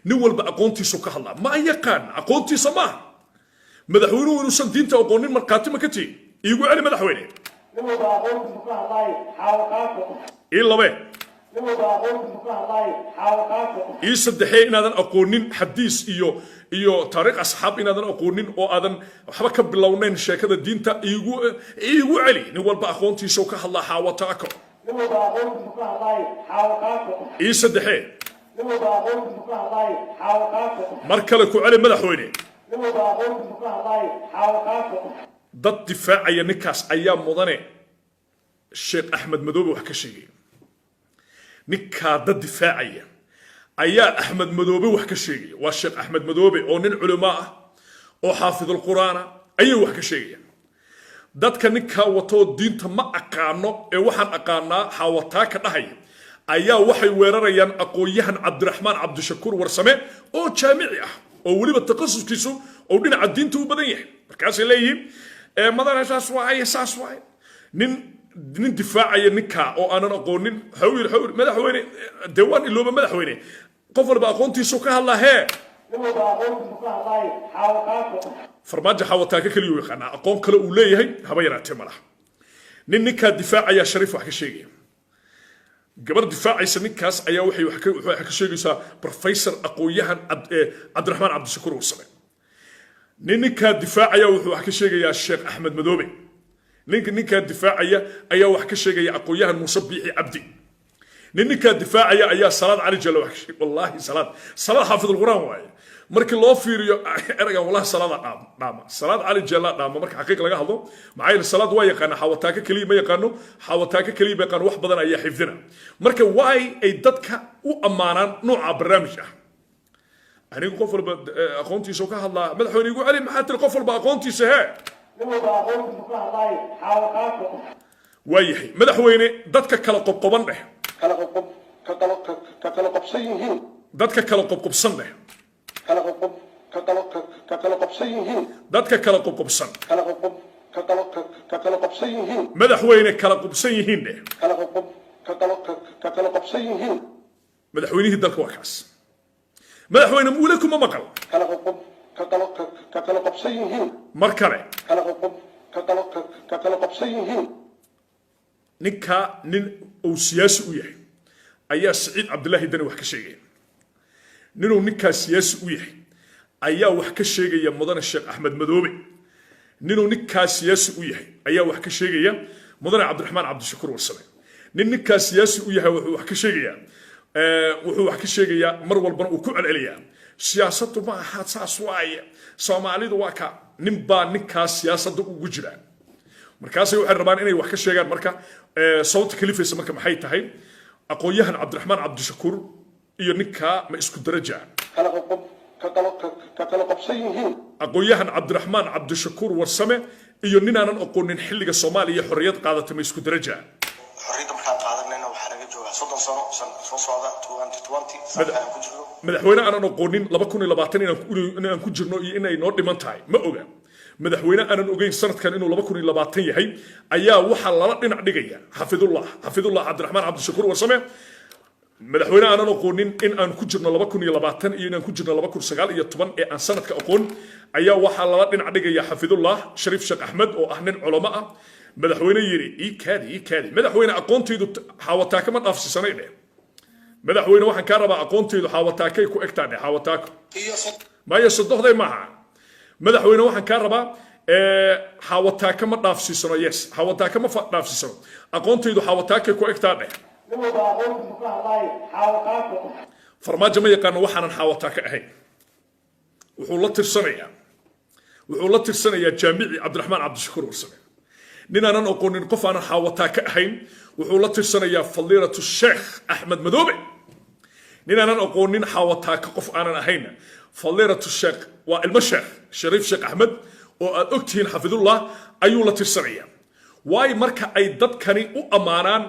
Nin walba aqoontiisu ka hadlaa. Ma yaqaan, aqoontiisa maaha. Madaxweynuhu inuusan diinta aqoonin markhaati ma ka tihi? Iigu celi, madaxweyne. Nin walba aqoontiisu ka hadlaayo, Xaawataako. Ii labe. Nin walba aqoontiisu ka hadlaayo, Xaawataako. Ii saddexee. Inaadan aqoonin xadiis iyo taariikh asxaab inaadan aqoonin oo aadan waxba ka bilownayn sheekada diinta. Iigu celi. Nin walba aqoontiisa ka hadlaa, Xaawataako. Nin walba aqoontiisu ka hadlaayo, Xaawataako. Ii saddexee. Nin walba aqoontiisu ka hadlaayo, Xaawataako. Mar kale ku celi, madaxweyne. Nin walba aqoontiisu ka hadlaayo, Xaawataako. Dad difaacaya ninkaas ayaa mudane Sheekh Axmed Madoobe wax ka sheegaya. Ninkaa dad difaacaya ayaa Axmed Madoobe wax ka sheegaya. Waa Sheekh Axmed Madoobe oo nin culimo ah oo xaafidulqur'aana ayay wax ka sheegaya. Dadka ninkaa watoo diinta ma aqaano ee waxaan aqaanaa Xaawataaka dhahaya ayaa waxay weerarayaan aqoon-yahan Cabdiraxmaan Cabdishakuur Warsame oo jaamici ah oo weliba takhasuskiisu oo dhinaca diinta u badan yahay. Markaasay leeyihiin, "Madane, saas waaye, saas waaye." Nin difaacaya ninkaa oo aanan aqoonin waxau yidhi, madaxweyne, dee waan ilooba. Madaxweyne, qof walba aqoontiisu ka hadlaa hee. Nin walba aqoontiisu ka hadlaayo, Xaawataako. Farmaajo Xaawataaka keliya u yaqaanaa. Aqoon kale uu leeyahay haba yaraatee ma laha. Nin ninkaa difaacaya Shariif wax ka sheegaya. Gabar difaacaysa ninkaas ayaa waxay ka sheegaysaa professor aqoon-yahan Cabdiraxmaan Cabdishakuur Warsame. Nin ninkaa difaacaya wuxuu wax ka sheegayaa Sheekh Axmed Madoobe. Ninka ninkaa difaacaya ayaa wax ka sheegaya aqoon-yahan Muuse Biixi Cabdi. Nin ninkaa difaacaya ayaa Salaad Cali Jalla wax ka sheegay. Wallaahi, Salaad xaafidulqur'aan waaye. Markii loo fiiriyo eraygan, wallahi Salaada dhaama, Salaad Cali Jalla dhaama marka xaqiiq laga hadlo. Maxaa yeele, Salaad waa yaqaana, Xaawataaka keliya ma yaqaano. Xaawataaka keliya ma yaqaano, wax badan ayaa xifdina. Marka waay ay dadka u ammaanaan nooca barnaamij ah? Anigu qof walba aqoontiisa ka hadlaa. Madaxweyne, igu celi. Maxaa tiri? Qof walba aqoontiisa hee. Nin walba aqoontiisu ka hadlaayo, Xaawataako. Waayahay, madaxweyne, dadka kala qobqoban dheh. Kala qoqob ka kala ka kala qabsan yihiin. Dadka kala qobqobsan dheh. Kala qoqob ka kala ka kala qabsan yihiin. Dadka kala qobqobsan. Kala qoqob ka kala ka kala qabsan yihiin. Madaxweyne, kala qubsan yihiin dheh. Kala qoqob ka kala ka kala qabsan yihiin. Madaxweynihii dalka waa kaas. Madaxweyne, weli kuma maqal. Kala qoqob ka kala ka kala qabsan yihiin. Mar kale. Kala qoqob ka kala ka kala qabsan yihiin. Ninkaa nin uu siyaasi u yahay ayaa Siciid Cabdilaahi Dani wax ka sheegaya. Ninuu ninkaa siyaasi u yahay ayaa wax ka sheegaya mudane Sheekh Axmed Madoobe. Ninuu ninkaa siyaasi u yahay ayaa wax ka sheegaya mudane Cabdiraxmaan Cabdishakuur Warsame. Nin ninkaa siyaasi u yahay wuxuu wax ka sheegayaa, mar walbana uu ku celceliyaa, siyaasaddu ma aha saas waaye, Soomaalidu waa ka. Nin baa ninkaas siyaasadda ugu jira. Markaasay waxay rabaan inay wax ka sheegaan. Marka sababta kalifaysa marka maxay tahay? Aqoon-yahan Cabdiraxmaan Cabdishakuur iyo ninkaa ma isku daraja? Kala qoqob ka kala ka kala qabsan yihiin. Aqoon-yahan Cabdiraxmaan Cabdishakuur Warsame iyo nin aanan aqoonin xilliga Soomaaliya xorriyad qaadatay ma isku daraja? Xorriyadda markaan qaadanayna waxaa laga joogaa 30 sano soo socda, 2020 sanadkaan ku jirno. Madaxweyne aanan aqoonin 2020 inaan ku jirno iyo inay noo dhiman tahay ma oga. Madaxweyne aanan ogeyn sanadkan inuu 2020 yahay ayaa waxaa lala dhinac dhigaya xafidullah Cabdiraxmaan Cabdishakuur Warsame. Madaxweyne aanan aqoonin in aan ku jirno 2020 iyo inaan ku jirno 2019 ee aan sanadka aqoon ayaa waxaa lala dhinac dhigaya xafidullah Shariif Sheekh Axmed oo ah nin culamo ah. Madaxweyne yidhi, ii kaadi, ii kaadi, madaxweyne, aqoontaydu Xaawataaka ma dhaafsiisanay dheh. Madaxweyne, waxaan kaa rabaa, aqoontaydu Xaawataakay ku egtaa dheh. Xaawataako maya, sodohday maaha. Madaxweyne, waxaan kaa rabaa, Xaawataaka ma dhaafsiisano. Yes, Xaawataaka ma dhaafsiisano, aqoontaydu Xaawataakay ku egtaa dheh. Nin walba aqoontiisu ka hadlaayo, Xaawataako. Farmaajo ma yaqaano waxaanan Xaawataaka ahayn. Wuxuu la tirsanayaa jaamici Cabdiraxmaan Cabdishakuur Warsame. Nin aanan aqoonin, qof aanan Xaawataaka ahayn, wuxuu la tirsanayaa fadiilatu Sheekh Axmed Madoobe. Nin aanan aqoonin Xaawataaka qof aanan ahayn, fadiilatu Sheekh waa ilmo Sheekh Shariif Sheekh Axmed oo aad ogtihiin, xafidullah, ayuu la tirsanayaa. Waayo, marka ay dadkani u ammaanaan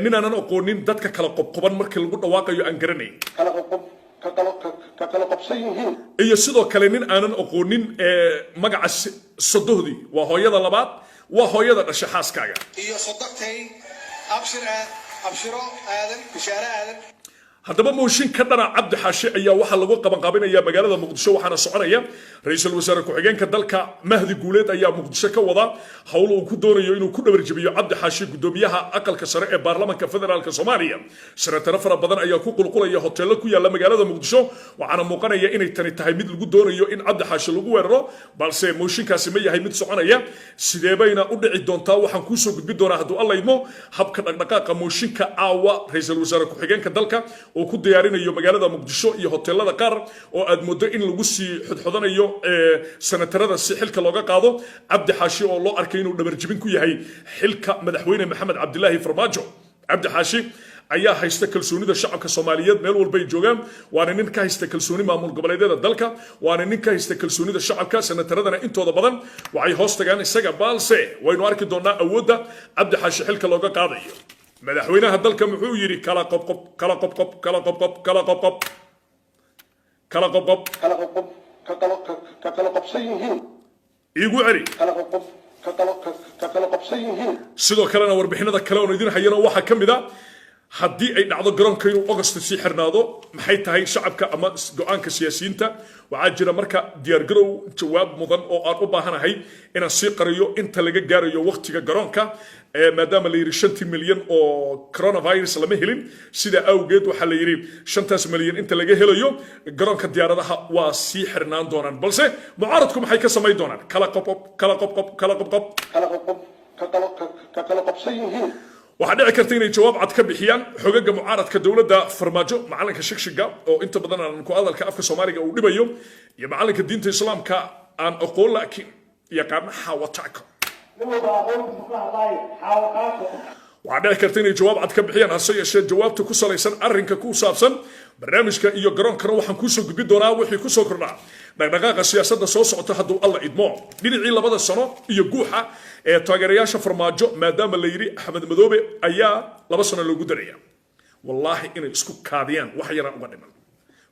nin aanan aqoonin dadka kala qobqoban markii lagu dhawaaqayo aan garanayn kala qoqob ka kala ka kala qabsan yihiin. Iyo sidoo kale nin aanan aqoonin magaca sodohdii waa hooyada labaad, waa hooyada dhasha xaaskaaga. Iyo sodogtay Abshir Abshiro Aadan Bishaare Aadan. Haddaba mooshin ka dhana Cabdi Xaashi ayaa waxaa lagu qabanqaabinaya magaalada Muqdisho, waxaana soconaya ra-iisul wasaare ku-xigeenka dalka Mahdi Guuleed ayaa Muqdisho ka wada howl uu ku doonayo inuu ku dhabarjabiyo Cabdi Xaashi, gudoomiyaha aqalka sare ee baarlamanka federaalka Soomaaliya. Senataro fara badan ayaa ku qulqulaya hoteello ku yaala magaalada Muqdisho, waxaana muuqanaya inay tani tahay mid lagu doonayo in Cabdi Xaashi lagu weeraro. Balse mooshinkaasi ma yahay mid soconaya? Sidee bayna u dhici doontaa? Waxaan kuusoo gudbin doonaa, hadduu Alla idmo, habka dhaqdhaqaaqa mooshinka caawa ra-iisul wasaare ku-xigeenka dalka uu ku diyaarinayo magaalada Muqdisho iyo hoteelada qaar, oo aad moodo in lagu sii xodxodanayo senatarada si xilka looga qaado Cabdi Xaashi, oo loo arkay inuu dhabarjibin ku yahay xilka madaxweyne Maxamed Cabdilaahi Farmaajo. Cabdi Xaashi ayaa haysta kalsoonida shacabka Soomaaliyeed meel walbay joogaan, waana nin ka haysta kalsooni maamul goboleedyada dalka, waana nin ka haysta kalsoonida shacabka. Senataradana intooda badan waxay hoos tagaan isaga, balse waynu arki doonaa awoodda Cabdi Xaashi xilka looga qaadayo. Madaxweynaha dalka muxuu yidhi? Kala qobqob, kala qobqob, kala qobqob, kala qobqob, kala qobqob. Kala qoqob, ka kala ka kala qabsan yihiin. Iigu celi. Kala qoqob, ka kala ka kala qabsan yihiin. Sidoo kalena warbixinada kale oon idin hayano waxaa ka mid a, haddii ay dhacdo garoonka inuu August sii xirnaado, maxay tahay shacabka ama go-aanka siyaasiyiinta? Waxaa jira marka diyaargarow jawaab mudan oo aan u baahanahay inaan sii qariyo inta laga gaarayo waqtiga garoonka, maadaama la yidhi 5-tii milyan oo coronavirus lama helin. Sidaa awgeed waxaa la yidhi 5-taas milyan inta laga helayo garoonka diyaaradaha waa sii xirnaan doonaan. Balse mucaaradku maxay ka samayn doonaan? Kala qobqob, kala qobqob, kala qobqob. Kala qoqob, ka kala ka kala qabsan yihiin. Waxaa dhici karta inay jawaab cad ka bixiyaan xogaga mucaaradka dowladda Farmaajo, macalinka shigshiga oo inta badan aan ku hadalka afka Soomaaliga uu dhibayo, iyo macalinka diinta Islaamka aan aqoon laakiin yaqaana xaawataako. Nin walba aqoontiisu ka hadlaayo, xaawataako. Waxaa dhici karta inay jawaab cad ka bixiyaan. Hase yeeshee jawaabta ku salaysan arrinka ku saabsan barnaamijka iyo garoonkana waxaan kuusoo gudbin doonaa wixii kusoo kordhaa dhaqdhaqaaqa siyaasadda soo socota, hadduu Alla idmo. Dhinacii 2-da sano iyo guuxa ee taageerayaasha Farmaajo, maadaama la yidhi Axmed Madoobe ayaa 2 sano loogu daraya, wallaahi inay isku kaadiyaan wax yaraan uga dhiman.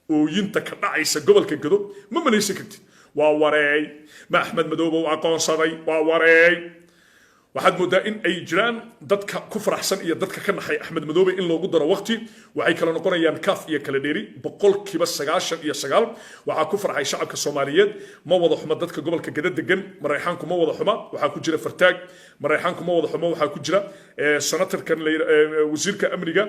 Ooyinta ka dhacaysa gobolka Gado ma malaysan kartid. Waa wareey, ma Axmed Madoobe u aqoonsaday? Waa wareey. Waxaad moodaa in ay jiraan dadka ku faraxsan iyo dadka ka naxay Axmed Madoobe in loogu daro waqti. Waxay kala noqonayaan kaaf iyo kala dheeri. 99% waxaa ku farxay shacabka Soomaaliyeed. Ma wada xuma dadka gobolka Gada degan. Mareexaanku ma wada xuma, waxaa ku jira Fartaag. Mareexaanku ma wada xuma, waxaa ku jira senatarkan wasiirka amniga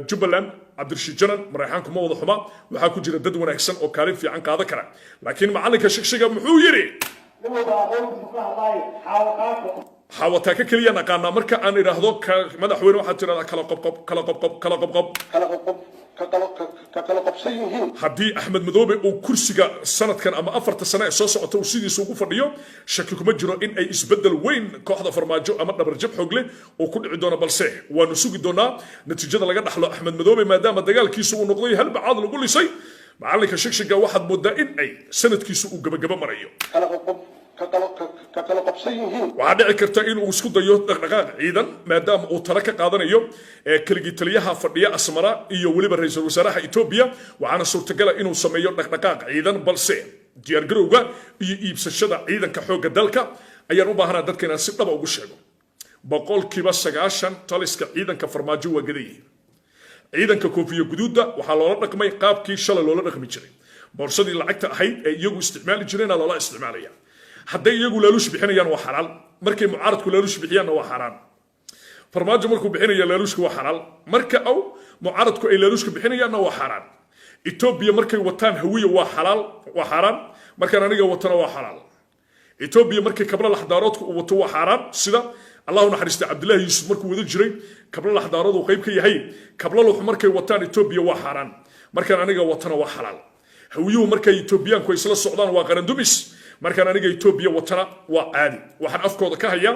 Jubbaland, Cabdirashiid Janan. Mareexaanku ma wada xuma, waxaa ku jira dad wanaagsan oo kaalin fiican qaadan kara. Laakiin macalinka shigshiga muxuu yidhi? Nin walba aqoontiisu ka hadlaayo, xaawataako. Xaawataaka keliya naqaanaa. Marka aan idhaahdo madaxweyne, waxaad tidhahdaa kala qobqob, kala qobqob, kala qobqob. Kala qoqob, ka kala ka kala qabsan yihiin. Haddii Axmed Madoobe uu kursiga sanadkan ama 4-ta sano ee soo socota uu sidiisa ugu fadhiyo, shaki kuma jiro in ay isbeddel weyn kooxda Farmaajo ama dhabarjab xoog leh uu ku dhici doono. Balse waanu sugi doonaa natiijada laga dhaxlo Axmed Madoobe, maadaama dagaalkiisu uu noqday halbacaad lagu lisay. Macalinka shigshiga waxaad moodaa in ay sanadkiisu uu gabagaba marayo. Kala qoqob, ka kala ka kala qabsan yihiin. Waxaa dhici karta inuu isku dayo dhaqdhaqaaq ciidan, maadaama uu talo ka qaadanayo keligii taliyaha fadhiya Asmara iyo weliba ra-iisul wasaaraha Etoobiya. Waxaana suurtagala inuu sameeyo dhaqdhaqaaq ciidan, balse diyaargarowga iyo iibsashada ciidanka xoogga dalka ayaan u baahanaa dadka inaan si dhaba ugu sheego. 90% taliska ciidanka Farmaajo waa gadayihiin. Ciidanka koofiya guduudda waxaa loola dhaqmay qaabkii shalay loola dhaqmi jiray. Boorsadii lacagta ahayd ee iyagu isticmaali jireenna loola isticmaalaya. Hadday iyagu laaluush bixinayaan waa xalaal, markay mucaaradku laaluush bixiyaanna waa xaaraan. Farmaajo markuu bixinaya laaluushka waa xalaal, marka aw mucaaradku ay laaluushka bixinayaanna waa xaaraan. Etoobiya markay wataan Hawiya waa xalaal, waa xaaraan, markaan aniga watana waa xalaal. Etoobiya markay Kabla Laxdaaroodka uu wato waa xaaraan, sida Allahu naxariista Cabdullaahi Yuusuf markuu wada jiray Kabla Laxdaarood uu qayb ka yahay. Kabla Luux markay wataan Etoobiya waa xaaraan, markaan aniga watana waa xalaal. Hawiyuhu markay Etoobiyaanku ay isla socdaan waa qarandumis, markaan aniga Etoobiya watana waa caadi. Waxaan afkooda ka hayaa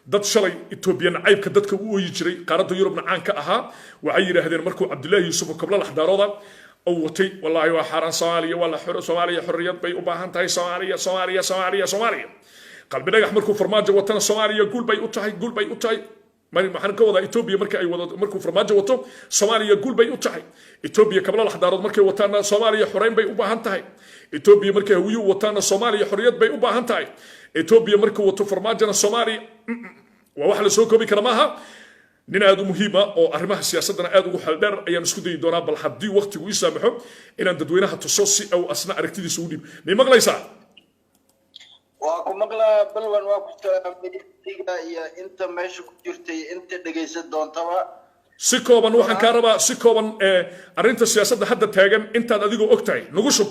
dad shalay Etoobiya nacaybka dadka u ooyi jiray, qaaradda Yurubna caan ka ahaa. Waxay yidhaahdeen markuu Cabdullaahi Yuusuf oo Kabla Laxdaarooda uu watay, wallaahi waa xaaraan, Soomaaliya waa la xoro, Soomaaliya xorriyad bay u baahan tahay, Soomaaliya, Soomaaliya, Soomaaliya, Soomaaliya. Qalbi Dhagax markuu Farmaajo watana Soomaaliya guul bay u tahay, guul bay u tahay. Maxaan ka wadaa, Etoobiya marka ay wadato, markuu Farmaajo wato Soomaaliya guul bay u tahay. Etoobiya Kabla Laxdaarood markay wataana Soomaaliya xoreyn bay u baahan tahay. Etoobiya markay Hawiyuhu wataana Soomaaliya xorriyad bay u baahan tahay. Etoobiya markuu wato Farmaajona Soomaaliya waa wax la soo koobi kara maaha. Nin aad u muhiima oo arrimaha siyaasaddana aad ugu xeeldheer ayaan isku dayi doonaa, bal haddii waqtigu ii saamaxo, inaan dadweynaha tuso si uu asna aragtidiisa u dhiib. May maqlaysaa? Waa ku maqlaa, Balwan. Waa ku salaamay adiga iyo inta meesha ku jirtay, inta dhegaysan doontaba. Si kooban waxaan kaa rabaa, si kooban, arrinta siyaasadda hadda taagan intaad adigoo og tahay nagu shub.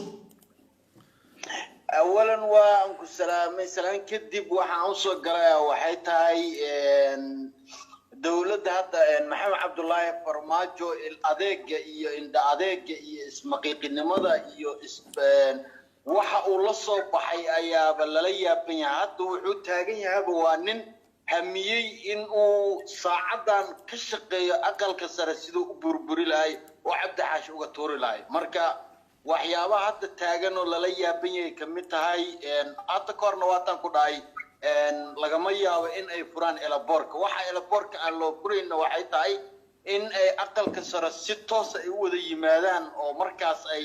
Awalan waa aan ku salaamay. Salaan kadib, waxaan usoo galaya waxay tahay dowladda hadda Maxamed Cabdullaahi Farmaajo, adeega iyo indha adeega iyo ismaqiiqinimada iyo waxa uu la soo baxay ayaaba lala yaaban yahay. Hadda wuxuu taagan yahaba waa nin hamiyey in uu saacadan ka shaqeeyo Aqalka Sare siduu u burburi lahay oo Cabdi Xaashi uga tuuri lahay. Marka waxyaabaha hadda taagan oo lala yaaban yahay kamid tahay. Hadda ka horna waataan ku dhahay, lagama yaabo in ay furaan airportka. Waxa airportka aan loo furayna waxay tahay in ay Aqalka Sare si toos ay u wada yimaadaan oo markaas ay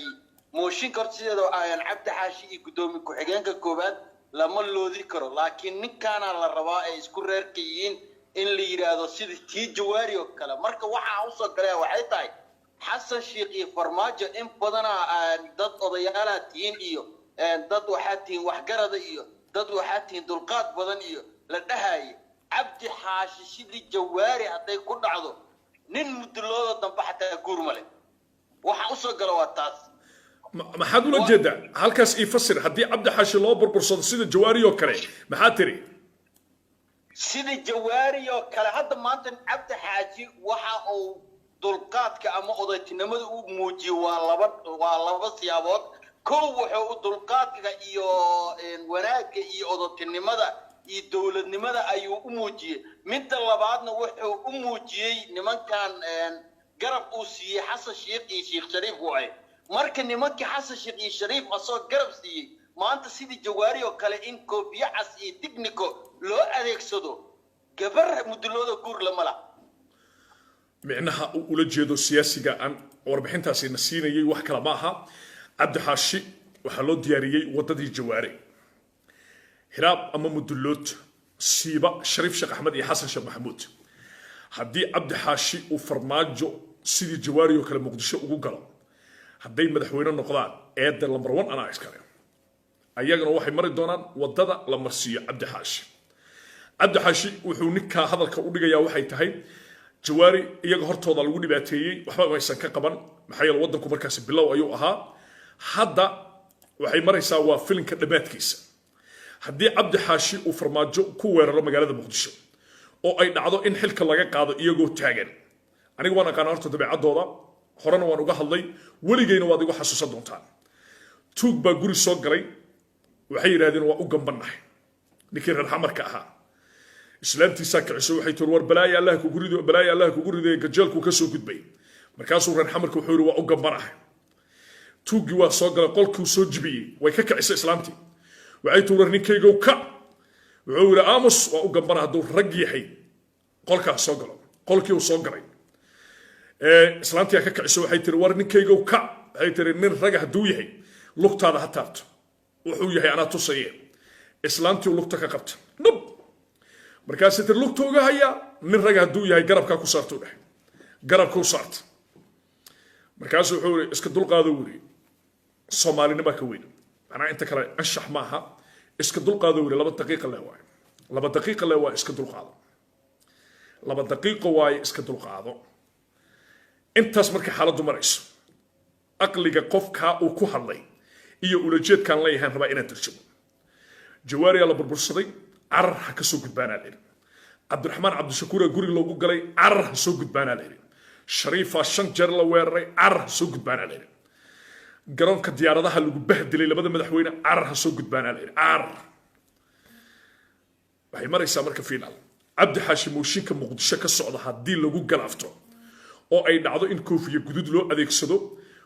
mooshinka horta sideeda Cabdi Xaashi iyo guddoomiye ku-xigeenka koowaad lama loodi karo, laakiin ninkaana la rabaa ay isku reerka yihiin in la yidhaahdo sidii tii Jawaari oo kale. Marka waxaa usoo galaya waxay tahay Xasan Sheikh iyo Farmaajo in badanaa dad odayaalaha tihiin iyo dad waxaa tihiin waxgarada iyo dad waxaa tihiin dulqaad badan iyo la dhahaaye. Cabdi Xaashi sidii Jawaari hadday ku dhacdo, nin mudulooda dambe xataa guur ma leh. Waxa usoo gala waa taas. Maxaad ula jeedaa halkaas? Ii fasir. Haddii Cabdi Xaashi loo burbursado sida Jawaari oo kale, maxaa tiri? Sida Jawaari oo kale. Hadda maanta Cabdi Xaaji waxa uu dulqaadka ama odaytinimada u muujiyey waa laba siyaabood. Kow, wuxuu u dulqaadka iyo wanaagga iyo odatinimada iyo dowladnimada ayuu u muujiyey. Midda labaadna, wuxuu u muujiyey nimankan garab uu siiyey Xasan Sheikh iyo Sheekh Shariif waaye. Marka nimankii Xasan Sheikh iyo Shariif asoo garab siiyey, maanta sidii Jawaari oo kale in koofiyo cas iyo tignico loo adeegsado, gabar mudulooda guur lama laha. Micnaha uu ula jeedo siyaasiga aan warbixintaasi na siinayay wax kale ma aha. Cabdi Xaashi waxaa loo diyaariyey waddadii Jawaare, Hiraab ama Mudulood, siiba Shariif Sheekh Axmed iyo Xasan Sheekh Maxamuud. Haddii Cabdi Xaashi uu Farmaajo sidii Jawaari oo kale Muqdisho ugu galo, hadday madaxweyne noqdaan, eedda number one anaa iskale. Ayagana waxay mari doonaan waddada la marsiiyo Cabdi Xaashi. Cabdi Xaashi wuxuu ninkaa hadalka u dhigayaa waxay tahay, Jawaari iyaga hortooda lagu dhibaateeyey, waxba maysan ka qaban. Maxaa yeele, waddanku markaasi bilow ayuu ahaa. Hadda waxay maraysaa waa filinka dhammaadkiisa. Haddii Cabdi Xaashi uu Farmaajo ku weeraro magaalada Muqdisho oo ay dhacdo in xilka laga qaado iyagoo taagan, aniga waan aqaana horta dabeecaddooda, horena waan uga hadlay, weligayna waad igu xasuusan doontaan. Tuug baa guri soo galay, waxay yidhahdeen waa u gambannahay. Ninkii reer Xamarka ahaa islaamtiisaa kiciso, waxay tiri: "War balaaya Allah kugu rido, balaaya Allah kugu riday." Gajeelkuu ka soo gudbay. Markaasuu reer Xamarka wuxuu yidhi: "Waa u gambanahay." Tuuggii waa soo galay, qolkuu soo jibiyey, way ka kicisay islaamtii, waxay tiri: "War ninkaygow ka." Wuxuu yidhi: "Aamus, waa u gambana." Hadduu rag yahay qolkaas soo galo. Qolkii uu soo galay, islaantii ka kiciso, waxay tiri: "War ninkaygow ka." Waxay tiri: "Nin raga hadduu yahay lugtaada ha taabto, wuxuu yahay anaa tusaye." Islaantii lugta ka qabta nub, markaasay tiri: "Lugta uga hayaa, nin raga hadduu yahay garabkaa ku saartuu." Dheh garabka u saarta. Markaasuu wuxuu yidhi: "Iska dulqaado." Wuri Soomaalinimaa ka weyn, macnaha inta kale anshax maaha. "Iska dulqaado," wuri. 2 daqiiqa le waayo, 2 daqiiqa le waayo, iska dulqaado, 2 daqiiqo waaye, iska dulqaado. Intaas markay xaaladdu marayso, aqliga qofkaa uu ku hadlay iyo ulajeedkaan leeyahaan rabaa inaan tarjamo. Jawaariyaa la burbursaday, carar ha ka soo gudbaanaa la yidhi. Cabdiraxmaan Cabdishakuura guriga loogu galay, carar ha soo gudbaanaa la yidhi. Shariifaa shan jeer la weeraray, carar ha soo gudbaanaa la yidhi. Garoonka diyaaradaha lagu bahdilay labada madaxweyne, carar ha soo gudbaanaa la yidhi. Carar waxay maraysaa marka final. Cabdi Xaashi mooshinka Muqdisho ka socda haddii lagu galaafto oo ay dhacdo in koofiya guduud loo adeegsado,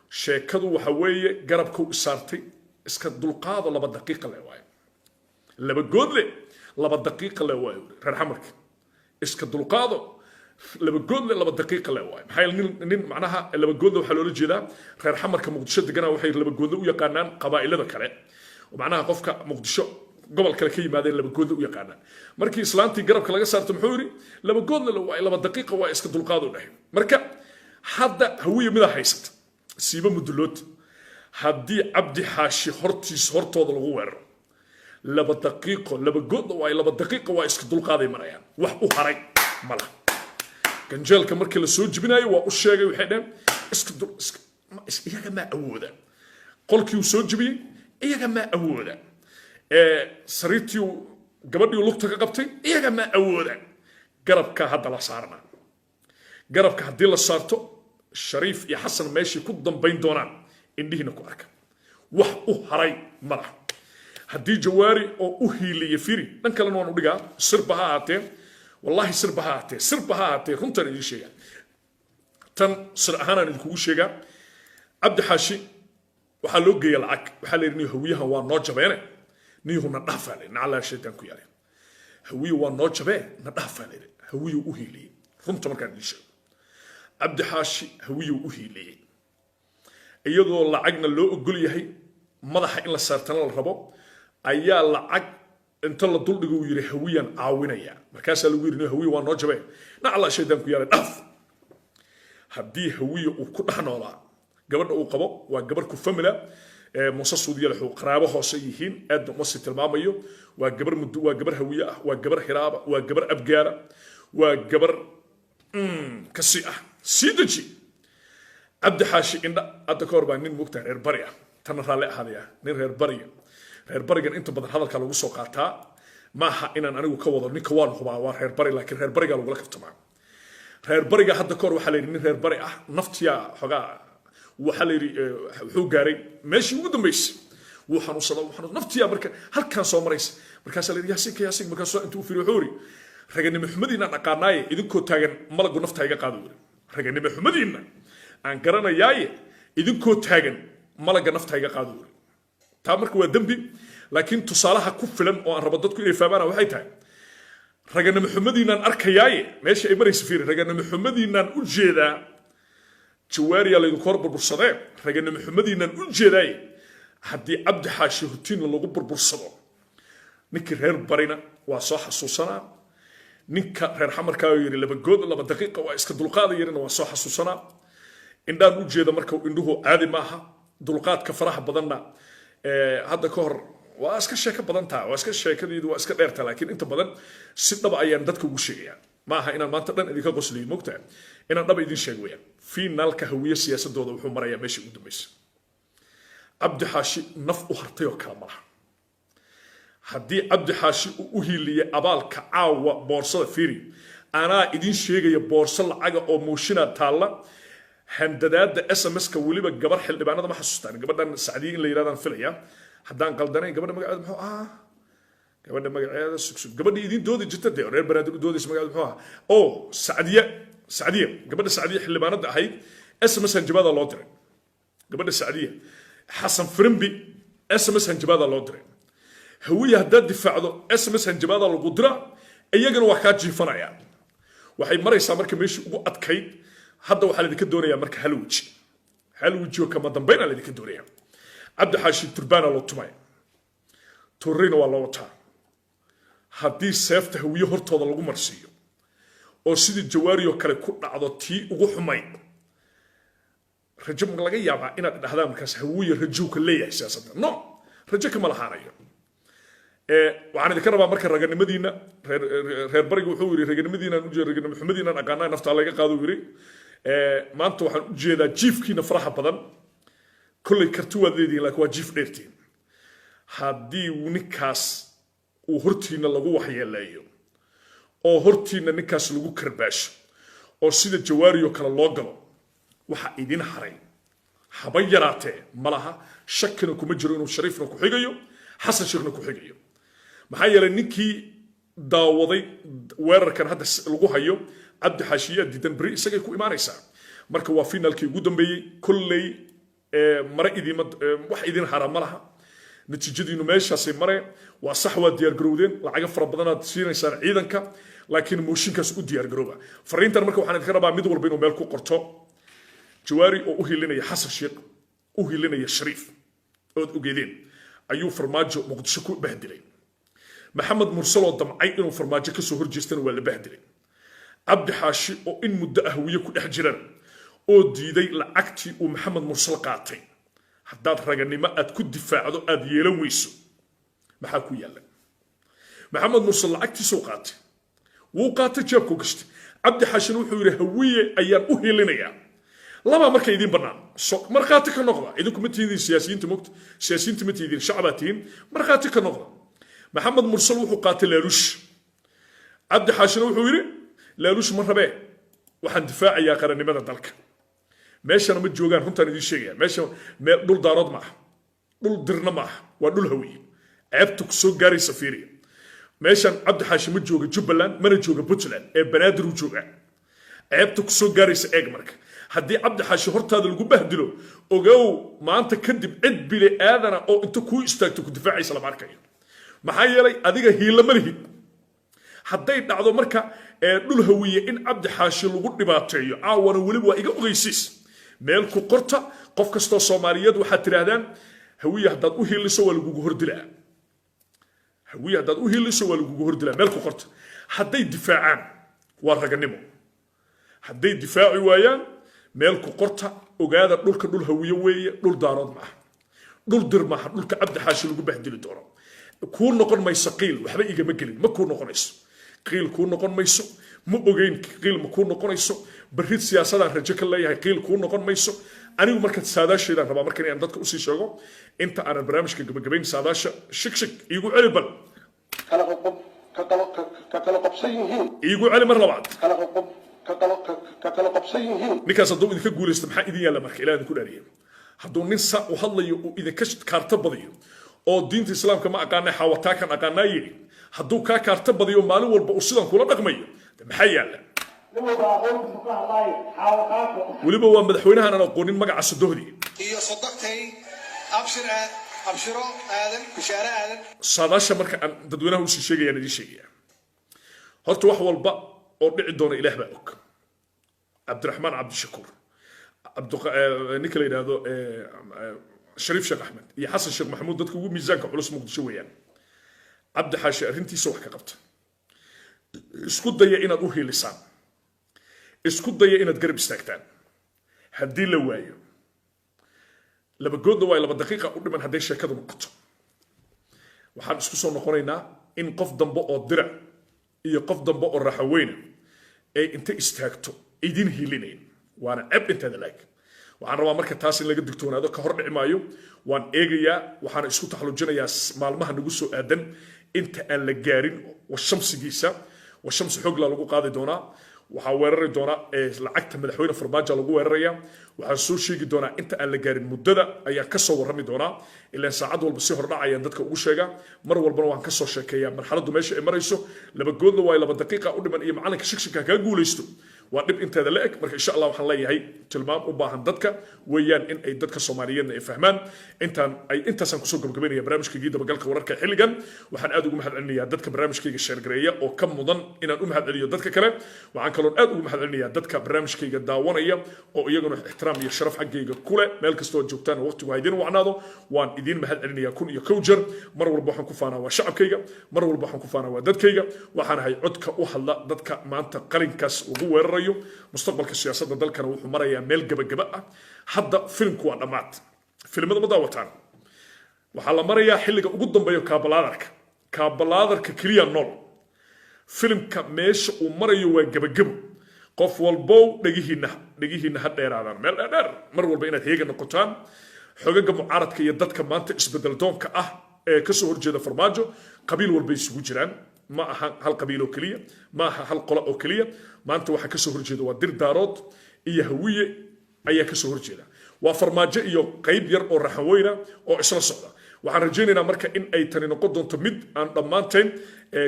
sheekadu waxa weeye garabkuu isaartay, iska dulqaado, 2 daqiiqa le waayo, laba goodle, 2 daqiiqa le waayo. Reer Xamarka, iska dulqaado, laba goodle, 2 daqiiqa le waayo. Maxaa yeele, nin macnaha laba goodle waxaa loola jeedaa reer Xamarka Muqdisho degana waxay laba goodle u yaqaanaan qabaa'ilada kale. Macnaha qofka Muqdisho Gobol kale ka yimaadeen labagoodle u yaqaanaan. Markii islaantii garabka laga saarto, muxuu yidhi? Labagoodle waa 2 daqiiqa, waa iska dulqaadu dhahay. Marka hadda Hawiye midaa haysata siiba Mudulood, haddii Cabdi Xaashi hortiis hortooda lagu weeraro, 2 daqiiqo, labagoodla waa 2 daqiiqa, waa iska dulqaaday marayaan. Wax u haray ma laha. Ganjeelka markii la soo jibinayo waa u sheegay, waxay dhaheen iska dul iska iyaga maa awooda. Qolkii uu soo jibiyey iyaga maa awooda. Sariirtii gabadhii uu lugta ka qabtay iyaga maa awooda. Garabka hadda la saarnaa, garabka haddii la saarto, Shariif iyo Xasan meeshay ku dambayn doonaan indhihiina ku arka. Wax u haray ma laha. Haddii Jawaari oo u hiiliya firi, dhan kalena waan u dhigaa, sirba ha ahaatee, wallaahi sirba ha ahaatee, sirba ha ahaatee, runtaan idiin sheegaa, tan sir ahaanaan idinkugu sheegaa. Cabdi Xaashi waxaa loo geeya lacag. Waxaa la yidhi, niyo, Hawiyahan waa noo jabeene, niyuhu na dhaafaa la nacalaa shaydaan ku yaalay. Hawiye waa noo jabee, na dhaafaa la yidhi. Hawiyu u hiiliyey. Runta markaan idiin sheego, Cabdi Xaashi Hawiyu u hiiliyey, iyadoo lacagna loo ogol yahay, madaxa in la saartana la rabo, ayaa lacag inta la duldhigo uu yidhi, "Hawiyaan caawinaya." Markaasaa lagu yidhi, "Hawiye waa noo jabee, nacalaa shaydaan ku yaalay, dhaaf." Haddii Hawiye uu ku dhex noolaa, gabadha uu qabo waa gabar ku famila Muuse Suudiyalaxu, qaraabo hoose yihiin, aadna uma sii tilmaamayo. Waa gabar muddo, waa gabar Hawiye ah, waa gabar Hiraaba, waa gabar Abgaara, waa gabar kasi ah. Sii deji Cabdi Xaashi indha. Hadda ka hor baa nin moogtahay reer bari ah, tanna raalli ahaadaya, nin reer bariga, reer barigan inta badan hadalka lagu soo qaataa. Maaha inaan anigu ka wado ninka, waan hubaa waa reer bari, laakiin reer bariga lagula kaftamaa. Reer bariga hadda kahor waxaa la yidhi nin reer bari ah naftiyaa xogaa, waxaa la yidhi wuxuu gaaray meeshii ugu dambaysay, wuu xanuunsada, wuu xanuunsadaa, naftiyaa marka halkan soo maraysa. Markaasaa la yidhi, "Yaasinka, Yaasinka." Markaasuu intuu u fiiriyo wuxuu yidhi, "Raganimo xumadiinaan dhaqaanaaye, idinkoo taagan malagu nafta iga qaado." Yidhi, "Raganimo xumadiinna aan garanayaaye, idinkoo taagan malaga nafta iga qaado." Yidhi. Taa marka waa dembi, laakiin tusaalaha ku filan oo aan rabo dadku inay fahmaan waxay tahay, raganimo xumadiinaan arkayaaye, meesha ay maraysa fiiri. Raganimo xumadiinaan u jeedaa, Jawaariyaa laydinku hor burbursadee, raganimo xumadiinaan u jeedaaye, haddii Cabdi Xaashi hortiinna lagu burbursado, ninkii reer barina waa soo xasuusanaa, ninka reer Xamarkaa oo yidhi laba good 2 daqiiqa waa iska dulqaada yirina waa soo xasuusanaa. Indhaan u jeeda marka, indhuhu caadi maaha, dulqaadka faraha badanna hadda ka hor waa iska sheeko badan taha, waa iska sheekadeedu waa iska dheerta, laakiin inta badan si dhaba ayaan dadka ugu sheegayaa. Ma aha inaan maanta dhan idinka qosliyo, mogtahay inaan dhaba idin sheego weyaan. Finaalka Hawiye siyaasadooda wuxuu marayaa meeshii ugu dambaysa. Cabdi Xaashi naf u hartay oo kale malaha. Haddii Cabdi Xaashi uu u hiiliyey abaalka caawa boorsada fiiri, anaa idin sheegaya, boorso lacaga oo muushina taalla, handadaada SMS-ka. Weliba gabar xildhibaanada, ma xasuustaan gabadhan Sacdiye in la yidhahdaan filaya, haddaan qaldanayn. Gabadha magaceeda muxuu ahaa? Gabadha magaceeda sugsug, gabadhii idin doodi jirta dee, reer Banaadir u doodaysa, magaceeda muxuu ahaa? Oo Sacdiye, Sacdiye, gabadha Sacdiye xildhibaanada ahayd, SMS hanjabaada loo diray. Gabadha Sacdiye, Xasan Firimbi SMS hanjabaada loo diray. Hawiye haddaad difaacdo, SMS hanjabaada lagu diraa, iyagana waa kaa jiifanaya. Waxay maraysaa marka meeshii ugu adkayd. Hadda waxaa laydinka doonayaa marka hal weji, hal weji oo kama dambayna laydinka doonaya. Cabdi Xaashi turbaana loo tumaya, turrina waa loo wataa. Haddii seefta Hawiye hortooda lagu marsiiyo oo sidii Jawaari oo kale ku dhacdo, tii ugu xumayd, rajo ma laga yaabaa inaad idhahdaan markaas Hawiye rajuu ka leeyahay siyaasadda? No, rajo kama lahaanayo. Waxaan idinka rabaa marka raganimadiina. Reer bariga wuxuu yidhi, "Raganimadiinaan ujeeda, raganimo xumadiinaan aqaanaa, naftaa laga qaado." Yidhi, maanta waxaan u jeedaa jiifkiina faraha badan. Kolley karti waad leedihiin, laakiin waa jiif dheertiin. Haddii ninkaas uu hortiina lagu waxyeeleeyo oo hortiina ninkaas lagu karbaasho oo sida Jawaari oo kale loo galo, waxa idin haray haba yaraatee ma laha. Shakina kuma jiro inuu Shariifna ku xigayo, Xasan Sheekhna ku xigayo. Maxaa yeelay, ninkii daawaday weerarkan hadda lagu hayo Cabdi Xaashiyaa diidan, beri isagay ku imaanaysaa. Marka waa finaalkii ugu dambeeyey. Kolley mare idiima wax idin hara ma laha. Natiijadiinu meeshaasay mareen. Waa sax, waa diyaargarowdeen, lacago fara badanaad siinaysaan ciidanka, laakiin mooshinkaas u diyaargarooba. Fariintan marka waxaan idinka rabaa mid walba inuu meel ku qorto. Jawaari oo u hilinaya Xasan Sheekh, u hilinaya Shariif, ood ogeedeen, ayuu Farmaajo Muqdisho ku bahdilay. Maxamed Mursal oo damcay inuu Farmaajo kasoo horjeestana waa la bahdilay. Cabdi Xaashi oo in muddo ah Hawiye ku dhex jirana oo diiday lacagtii uu Maxamed Mursal qaatay. Haddaad raganimo aad ku difaacdo aad yeelan weyso, maxaa ku yaalla? Maxamed Mursal lacagtiisuu qaatay, wuu qaatay, jeebku gashtay. Cabdi Xaashina wuxuu yidhi, "Hawiye ayaan u hilinayaa." Laba marka idiin bannaan, so markhaati ka noqda. Idinku ma tihiin siyaasiyiinta, mogta siyaasiyiinta ma tihiin, shacbaa tihiin, markhaati ka noqda. Maxamed Mursal wuxuu qaatay laaluush. Cabdi Xaashina wuxuu yidhi, "Laaluush ma rabee, waxaan difaacayaa qarannimada dalka." Meeshana ma joogaan, runtaan idiin sheegaya. Meesha meel dhul Daarood ma aha, dhul Dirna ma aha, waa dhul Hawiye. Ceebta ku soo gaaraysa fiiriya. Meeshan Cabdi Xaashi ma jooga Jubbaland, mana jooga Puntland, ee Banaadir u joogaa. Ceebta ku soo gaaraysa eeg. Marka haddii Cabdi Xaashi hortaada lagu bahdilo, ogow maanta kadib cid bili aadana oo inta kuu istaagto ku difaacaysa lama arkayo. Maxaa yeelay, adiga hiila ma lihid. Hadday dhacdo marka ee dhul Hawiye in Cabdi Xaashi lagu dhibaateeyo, caawana weliba waa iga ogeysiis, meel ku qorta. Qof kastoo Soomaaliyeed waxaad tidhaahdaan, "Hawiye haddaad u hiiliso waa lagugu hordilaa, Hawiye haddaad u hiiliso waa lagugu hordilaa." Meel ku qorta. Hadday difaacaan waa raganimo, hadday difaaci waayaan, meel ku qorta. Ogaada, dhulka dhul Hawiye weeye, dhul Daarood maaha, dhul Dir maaha. Dhulka Cabdi Xaashi lagu bahdili doono kuu noqon mayso qiil. "Waxba igama gelin" ma kuu noqonayso qiil, kuu noqon mayso. "Ma ogeyn" qiil ma kuu noqonayso. "Berrid siyaasadaan rajo ka leeyahay" qiil kuu noqon mayso. Anigu marka saadaasheedaan rabaa markan inaan dadka usii sheego inta aanan barnaamijka gabagabayn. Saadaasha shig shig iigu celi bal. Kala qoqob ka kala ka kala qabsan yihiin. Iigu celi mar labaad. Kala qoqob ka kala ka kala qabsan yihiin. Ninkaas hadduu idinka guulaysto, maxaa idin yaalla marka? Ilaah idinku dhaariye, hadduu nin saa u hadlayo uu idinka kaarto badiyo oo "Diinta Islaamka ma aqaana, xaawataa kan aqaanaa" yidhi, hadduu kaa kaarto badiyo, maalin walba uu sidan kula dhaqmayo, de maxaa yaalla? Nin walba aqoontiisu ka hadlaayo, xaawataako. Weliba waa madaxweynahan aan aqoonin magaca sodohdii. Iyo sodogtay Abshir, Abshiro Aadan, Bishaare Aadan. Saadaasha marka aan dadweynaha usii sheegayaan idiin sheegaya, horta wax walba oo dhici doona Ilaah baa og. Cabdiraxmaan Cabdishakuur, ninka la yidhaahdo Shariif Sheekh Axmed iyo Xasan Sheekh Maxamuud, dadka ugu miisaanka culus Muqdisho weeyaan. Cabdi Xaashi arrintiisa wax ka qabta. Isku daya inaad u hiilisaan, isku daya inaad garab istaagtaan. Haddii la waayo, laba goodna waa 2 daqiiqa u dhiman. Hadday sheekadu noqoto, waxaan isku soo noqonaynaa in qof dambe oo Dirac iyo qof dambe oo Raxaweyne ay inta istaagto idin hiilinayn, waana ceb inteeda laag. Waxaan rabaa marka taas in laga digtoonaado. Ka hor dhici maayo, waan eegayaa, waxaana isku taxallujinayaa maalmaha nagu soo aadan inta aan la gaarin washamsigiisa. Washamsi xoogla lagu qaadi doonaa, waxaa weerari doonaa lacagta madaxweyne Farmaajo lagu weeraraya. Waxaan soo sheegi doonaa inta aan la gaarin muddada ayaan kasoo warrami doonaa, ilaan saacad walba si hordhac ayaan dadka ugu sheegaa. Mar walbana waan kasoo sheekeeyaa marxaladdu meesha ay marayso. Laba goodna waa 2 daqiiqa u dhiman iyo macalinka shigshinka kaga guulaysto, waa dhib inteeda la eg. Marka insha Allah waxaan leeyahay, tilmaam u baahan dadka weeyaan in ay dadka Soomaaliyeedna ay fahmaan. Intaan ay intaasaan kusoo gabagabaynaya barnaamijkaygii dabagalka wararka xilligan. Waxaan aad ugu mahad celinayaa dadka barnaamijkayga share gareeya oo ka mudan inaan u mahad celiyo dadka kale. Waxaan kaloon aad ugu mahad celinayaa dadka barnaamijkayga daawanaya oo iyaguna ixtiraam iyo sharaf xaggayga kule. Meel kastoo aad joogtaan, waqtigu ha idiin wacnaado. Waan idiin mahad celinayaa 1001 jeer. Mar walba waxaan ku faanaa waa shacabkayga, mar walba waxaan ku faanaa waa dadkayga. Waxaan ahay codka u hadla dadka maanta qalinkaas lagu weerarayo. Mustaqbalka siyaasadda dalkana wuxuu marayaa meel gabagaba ah. Hadda filimku waa dhammaad. Filimada ma daawataan? Waxaa la marayaa xilliga ugu dambeeyo, kaabalaadarka, kaabalaadarka keliya nool. Filimka meesha uu marayo waa gabagabo. Qof walbow dhegihiinna, dhegihiinna ha dheeraadaan meel dheer, mar walba inaad heega noqotaan. Xogaga mucaaradka iyo dadka maanta isbedel doonka ah ee kasoo horjeeda Farmaajo qabiil walbay isugu jiraan. Ma aha hal qabiil oo keliya, ma aha hal qolo oo keliya. Maanta waxaa kasoo horjeeda waa Dir, Daarood iyo Hawiye ayaa kasoo horjeeda. Waa Farmaajo iyo qayb yar oo Raxanweyna oo isla socda. Waxaan rajaynaynaa marka in ay tani noqon doonto mid aan dhammaanteen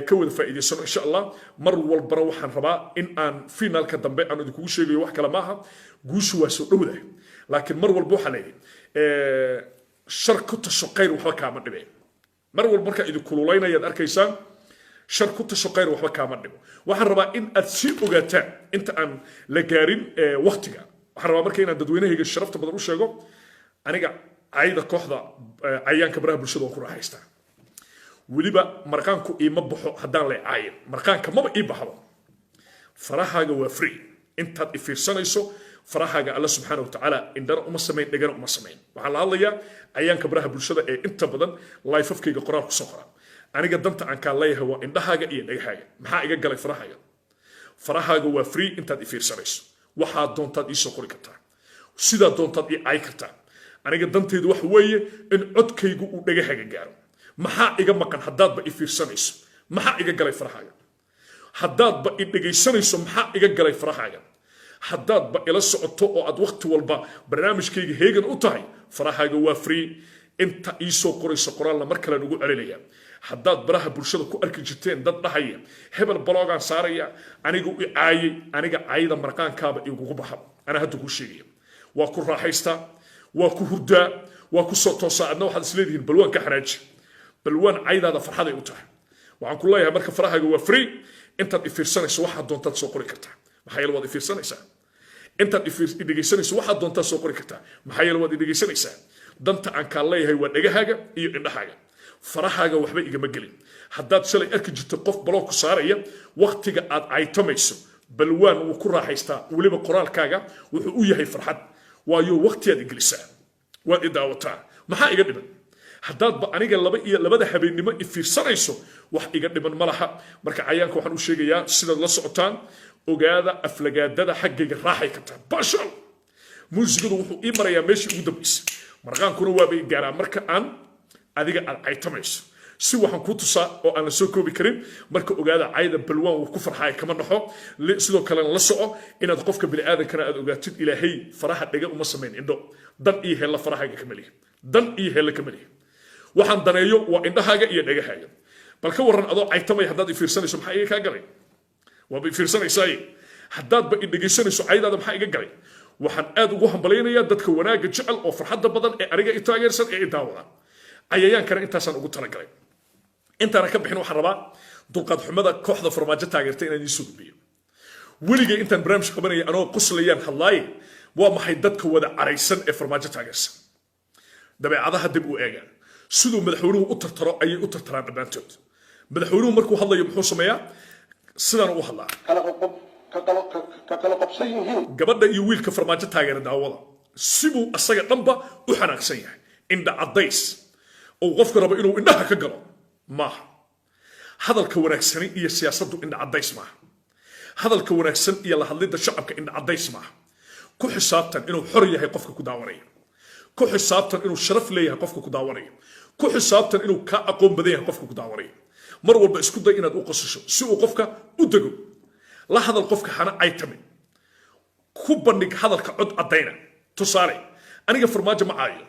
ka wada faa'iidaysano insha Allah. Mar walbana waxaan rabaa in aan finaalka dambe aan idinkugu sheegayo, wax kale maaha, guushu waa soo dhowdahay. Laakiin mar walba waxaa layidhi, "Shar ku tasho, khayr waxba kaama dhibe." Mar walba markaa idin kululaynaya aad arkaysaan, "Shar ku tasho, khayr waxba kaama dhibo." Waxaan rabaa in aad sii ogaataan inta aan la gaarin waqtiga. Waxaan rabaa marka inaan dadweynahayga sharafta badan u sheego, aniga cayda kooxda cayaanka baraha bulshada waan ku raaxaystaa. Weliba marqaanku iima baxo haddaan lay caayin, marqaanka maba ii baxdo. Farahaaga waa free intaad i fiirsanayso. Farahaaga Alla subxaana wa tacaala indhana uma samayn, dhegana uma samayn. Waxaan la hadlayaa cayaanka baraha bulshada ee inta badan live-afkayga qoraal kusoo qora. Aniga danta aan kaa leeyahay waa indhahaaga iyo dhegahaaga. Maxaa iga galay farahaaga? Farahaaga waa free intaad i fiirsanayso. Waxaad doontaad iisoo qori kartaa, sidaa doontaad ii cay kartaa. Aniga dantaydu waxa weeye in codkaygu uu dhegahaaga gaaro. Maxaa iga maqan haddaadba i fiirsanayso? Maxaa iga galay farahaaga haddaadba i dhegaysanayso? Maxaa iga galay farahaaga haddaadba ila socoto oo aad wakhti walba barnaamijkayga heegan u tahay? Farahaaga waa free inta iisoo qorayso qoraalna. Mar kalean ugu celinaya, haddaad baraha bulshada ku arki jirteen dad dhahaya hebel block-gaan saaraya, anigu i caayay, aniga cayda marqaankaaba igugu baxa. Anaa hadda kuu sheegaya, waa ku raaxaystaa, waa ku hurdaa, waa ku soo toosaa. Adna waxaad isleedihiin balwaan ka xanaaji. Balwaan caydaada farxaday u tahay. Waxaan ku leeyahay marka, farahaaga waa free intaad ifiirsanayso. Waxaad doontaad soo qori kartaa, maxaa yeele waad ifiirsanaysaa. Intaad dhegaysanayso waxaad doontaad soo qori kartaa, maxaa yeele waad idhegaysanaysaa. Danta aan kaa leeyahay waa dhegahaaga iyo indhahaaga. Farahaaga waxba igama gelin. Haddaad shalay arki jirto qof block ku saaraya wakhtiga aad caytamayso, balwaan wuu ku raaxaystaa. Weliba qoraalkaaga wuxuu u yahay farxad, waayo wakhtiyaad igelisaa, waad i daawataa. Maxaa iga dhiman haddaadba aniga laba iyo labada habeennimo i fiirsanayso? Wax iga dhiman ma laha. Marka cayaanka waxaan u sheegayaa, sidaad la socotaan, ogaada, aflagaadada xaggayga raaxay ka tahay bashal. Muusigadu wuxuu ii marayaa meeshii ugu dambaysay, marqaankuna waaba i gaaraa marka aan adiga aad caytamayso. Si waxaan kuu tusaa oo aan la soo koobi karin. Marka ogaada, cayda balwaan wuu ku farxaaya, kama naxo. Sidoo kalena la soco inaad qofka biniaadankana aad ogaatid, Ilaahay faraha dhega uma samayn, indho dan iyo hella farahaaga kama lihi, dan iyo hella kama lihi. Waxaan daneeyo waa indhahaaga iyo dhegahaaga. Bal ka warran adoo caytamaya haddaad i fiirsanayso, maxaa iga kaa galay? Waaba i fiirsanaysaaye. Haddaadba i dhegaysanayso, caydaada maxaa iga galay? Waxaan aad ugu hambalyaynayaa dadka wanaagga jecel oo farxadda badan ee aniga i taageersan ee i daawada. Cayayaankana intaasaan ugu talagalay. Intaana ka bixin, waxaan rabaa dulqaad xumada kooxda Farmaajo taageerta inaan iisoo gudbiyo. Weligay intaan barnaamij qabanaya anoo qoslayaan hadlaaye, waa maxay dadka wada caraysan ee Farmaajo taageersan? Dabeecadaha dib u eega. Siduu madaxweynuhu u tartaro ayay u tartaraan dhammaantood. Madaxweynuhu markuu hadlayo muxuu sameeyaa? Sidaan u hadlaa. Kala qoqob ka kala ka kala qabsan yihiin. Gabadha iyo wiilka Farmaajo taageera daawada, sibuu asaga dhanba u xanaaqsan yahay. Indha caddays oo qofka rabo inuu indhaha ka galo maaha. Hadalka wanaagsani iyo siyaasaddu indha caddays maaha. Hadalka wanaagsan iyo la hadlidda shacabka indha caddays maaha. Ku xisaabtan inuu xor yahay qofka ku daawanaya. Ku xisaabtan inuu sharaf leeyahay qofka ku daawanaya. Ku xisaabtan inuu kaa aqoon badan yahay qofka ku daawanaya. Mar walba isku day inaad u qosasho si uu qofka u dego. La hadal qofka, hana caytamin. Ku bandhig hadalka cod caddayna. Tusaale, aniga Farmaajo ma caayo,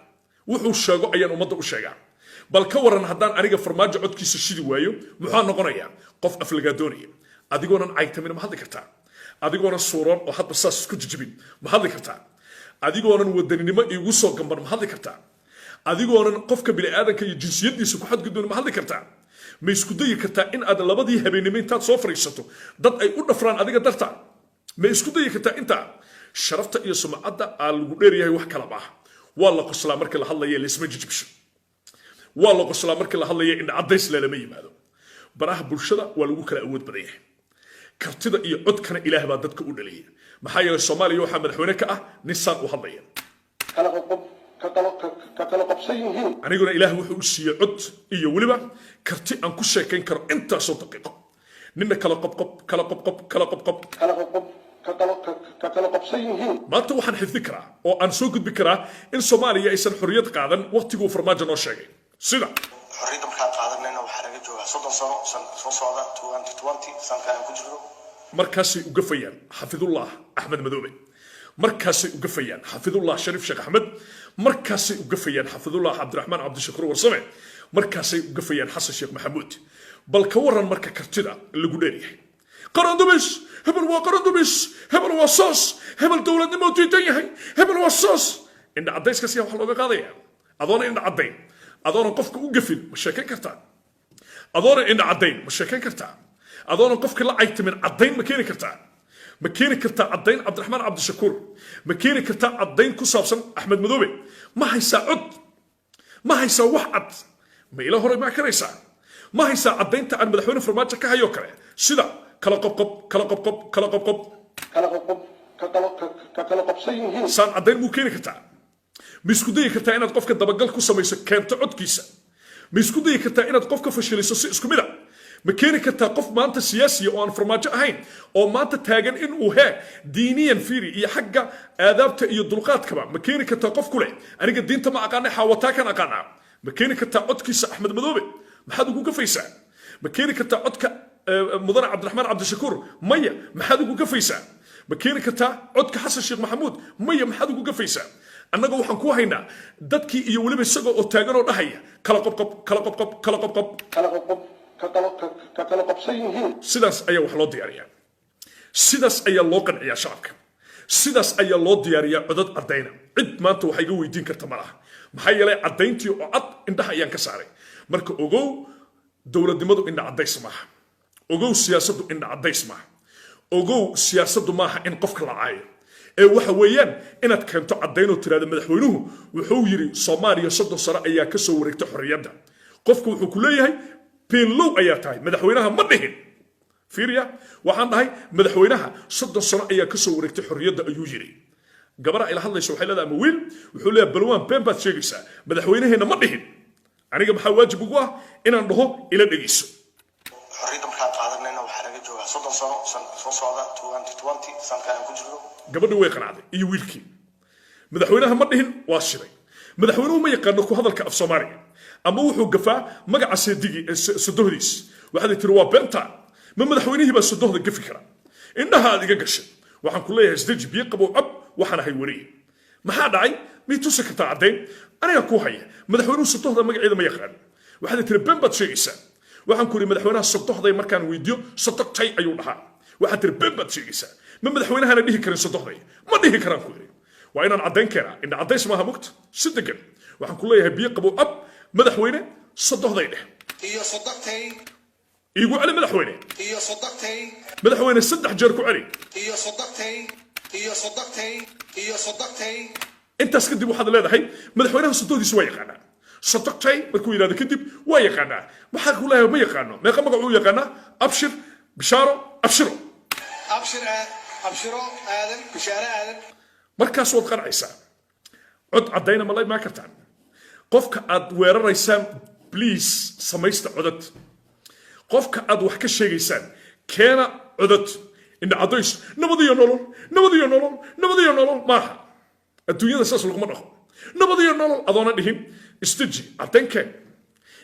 wuxuu sheego ayaan ummadda u sheegaa. Bal ka waran haddaan aniga Farmaajo codkiisa shidi waayo, muxuu noqonayaa? Qof aflagaadoonaya. Adigoonan caytamin ma hadli kartaa? Adigoonan suuroon oo hadba saas isku jijibin ma hadli kartaa? Adigoonan wadaninimo iigu soo gamban ma hadli kartaa? Adigoonan qofka bini'aadanka iyo jinsiyadiisa ku xadgudbin ma hadli kartaa? Ma isku dayi kartaa in aad labadii habeennimo intaad soo fadhiisato dad ay u dhafraan adiga darta? Ma isku dayi kartaa intaa? Sharafta iyo sumcadda aa lagu dheeryahay wax kala maaha. Waa la qoslaa markii la hadlaya, laysma jijibsho. Waa la qoslaa markii la hadlaya, indha caddays lalama yimaado. Baraha bulshada waa lagu kala awood badan yahay. Kartida iyo codkana Ilaah baa dadka u dhaliyay. Maxaa yeelay, Soomaaliya waxaa madaxweyne ka ah nin saan u hadlaya. Kala qoqob ka kala ka kala qabsan yihiin. Aniguna Ilaah wuxuu u siiyey cod iyo weliba karti aan ku sheekayn karo intaasoo daqiiqo. Nina kala qobqob, kala qobqob, kala qobqob. Kala qoqob ka kala ka kala qabsan yihiin. Maanta waxaan xifdi karaa oo aan soo gudbi karaa in Soomaaliya aysan xorriyad qaadan waqtiguu Farmaajo noo sheegay, sida Xorriyadda markaan qaadanayna waxaa laga joogaa 30 sano soo socda, 2020 sanadkan aan ku jirno. Markaasay u gafayaan xafidullah Axmed Madoobe, markaasay u gafayaan xafidullah Shariif Sheekh Axmed, markaasay u gafayaan xafidullah Cabdiraxmaan Cabdishakuur Warsame, markaasay u gafayaan Xasan Sheekh Maxamuud. Bal ka waran marka kartida lagu dheeryahay? Qarandumis hebel waa qarandumis, hebel waa soos, hebel dowladnimo diidan yahay, hebel waa soos. Indha caddayska siyaa wax looga qaadaya? Adoona indha caddayn, adoonan qofka u gafin, ma sheekayn kartaa? Adoona indha caddayn, ma sheekayn kartaa? Adoonan qofka la caytimin, caddayn ma keeni kartaa? Ma keeni kartaa caddayn Cabdiraxmaan Cabdishakuur? Ma keeni kartaa caddayn ku saabsan Axmed Madoobe? Ma haysaa cod? Ma haysaa wax cad? Ma ila hor imaan karaysaa? Ma haysaa caddaynta aan Madaxweyne Farmaajo ka hayoo kale, sida kala qobqob, kala qobqob, kala qobqob, kala qoqob ka kala ka kala qabsan yihiin? Saan caddayn muu keeni kartaa? Ma isku dayi kartaa inaad qofka dabagal ku samayso, keento codkiisa? Ma isku dayi kartaa inaad qofka fashiliso si isku mid a? Ma keeni kartaa qof maanta siyaasiya oo aan Farmaajo ahayn oo maanta taagan in uu hee diiniyan fiiri iyo xagga aadaabta iyo dulqaadkaba? Ma keeni kartaa qof ku leh "Aniga diinta ma aqaana, xaawataa kan aqaanaa"? Ma keeni kartaa codkiisa Axmed Madoobe? Maxaad ugu gafaysaa? Ma keeni kartaa codka mudane Cabdiraxmaan Cabdishakuur? Maya, maxaad ugu gafaysaa? Ma keeni kartaa codka Xasan Sheekh Maxamuud? Maya, maxaad ugu gafaysaa? Annaga waxaan ku haynaa dadkii iyo weliba isagoo oo taagan oo dhahaya kala qobqob, kala qobqob, kala qobqob, kala qoqob ka kala ka kala qabsan yihiin. Sidaas ayaa wax loo diyaariyaa, sidaas ayaa loo qanciyaa shacabka, sidaas ayaa loo diyaariyaa codad caddayna. Cid maanta waxa iga weydiin karta ma laha, maxaa yeelay caddayntii oo cad indhaha ayaan ka saaray. Marka ogow, dowladnimadu indha caddays maaha. Ogow, siyaasaddu indha caddays maaha. Ogow, siyaasaddu maaha in qofka la caayo, ee waxa weeyaan inaad keento caddaynoo tirahda madaxweynuhu wuxuu yidhi Soomaaliya 30 sano ayaa ka soo wareegtay xorriyadda. Qofku wuxuu ku leeyahay beenlow ayaa tahay, madaxweynaha ma dhihin. Fiiriya, waxaan dhahay madaxweynaha 30 sano ayaa ka soo wareegtay xorriyadda ayuu yidhi. Gabadha ila hadlaysa waxay leedahay, ama wiil wuxuu leeyahay, "Balwaan, been baad sheegaysaa, madaxweynaheenna ma dhihin." Aniga maxaa waajib ugu ah inaan dhaho? Ila dhegeyso. Xorriyadda markaan qaadanayna waxaa laga joogaa 30 sano soo socda, 2020 sanadkan aan ku jirno. Gabadhii way qanacday iyo wiilkii. Madaxweynaha ma dhihin waa shiday. Madaxweynuhu ma yaqaano ku hadalka af Soomaaliga ama wuxuu gafaa magaca seedigii sodohdiis. Waxaad tiri waa beenta. Ma madaxweynihii baa sodohda gafi kara? Indhaha aad iga gashay. Waxaan ku leeyahay isdeji, biyo qabow cab. Waxaan ahay weriye. Maxaa dhacay? Mii tusi kartaa caddayn? Aniga kuu haya. Madaxweynuhu sodohda magaceeda ma yaqaano. Waxaad tiri been baad sheegaysaa. Waxaan ku yidhi madaxweynaha sodohday markaan weydiiyo "sodogtay" ayuu dhahaa. Waxaad tiri been baad sheegaysaa. Ma madaxweynahana dhihi karin sodohday? Ma dhihi karaan ku yidhi. Waa inaan caddayn keenaa. Indha caddays maaha mugta. Si degan waxaan ku leeyahay biyo qabow ab. Madaxweyne, sodohday dheh. Iyo sodogtay. Iigu celi, madaxweyne. Iyo sodogtay. Madaxweyne, saddex jeer ku celi. Iyo sodogtay, iyo sodogtay, iyo sodogtay. Intaas kadib waxaad leedahay madaxweynaha sodohdiisa waa yaqaanaa. Sodogtay markuu yidhahdo kadib waa yaqaanaa. Waxaa ku leeyahay ma yaqaano. Meeqa magac uu yaqaanaa? Abshir, Bishaaro, Abshiro. Abshir, Abshiro Aadan, Bishaare Aadan. Markaas waad qancaysaa. Cod caddayna ma la imaan kartaan qofka aad weeraraysaan? Please, samaysta codad. Qofka aad wax ka sheegaysaan keena codad. Indha caddays, nabad iyo nolol, nabad iyo nolol, nabad iyo nolol maaha. Adduunyada saas laguma dhaqo. Nabad iyo nolol adoona dhihin, isdeji, caddayn keen,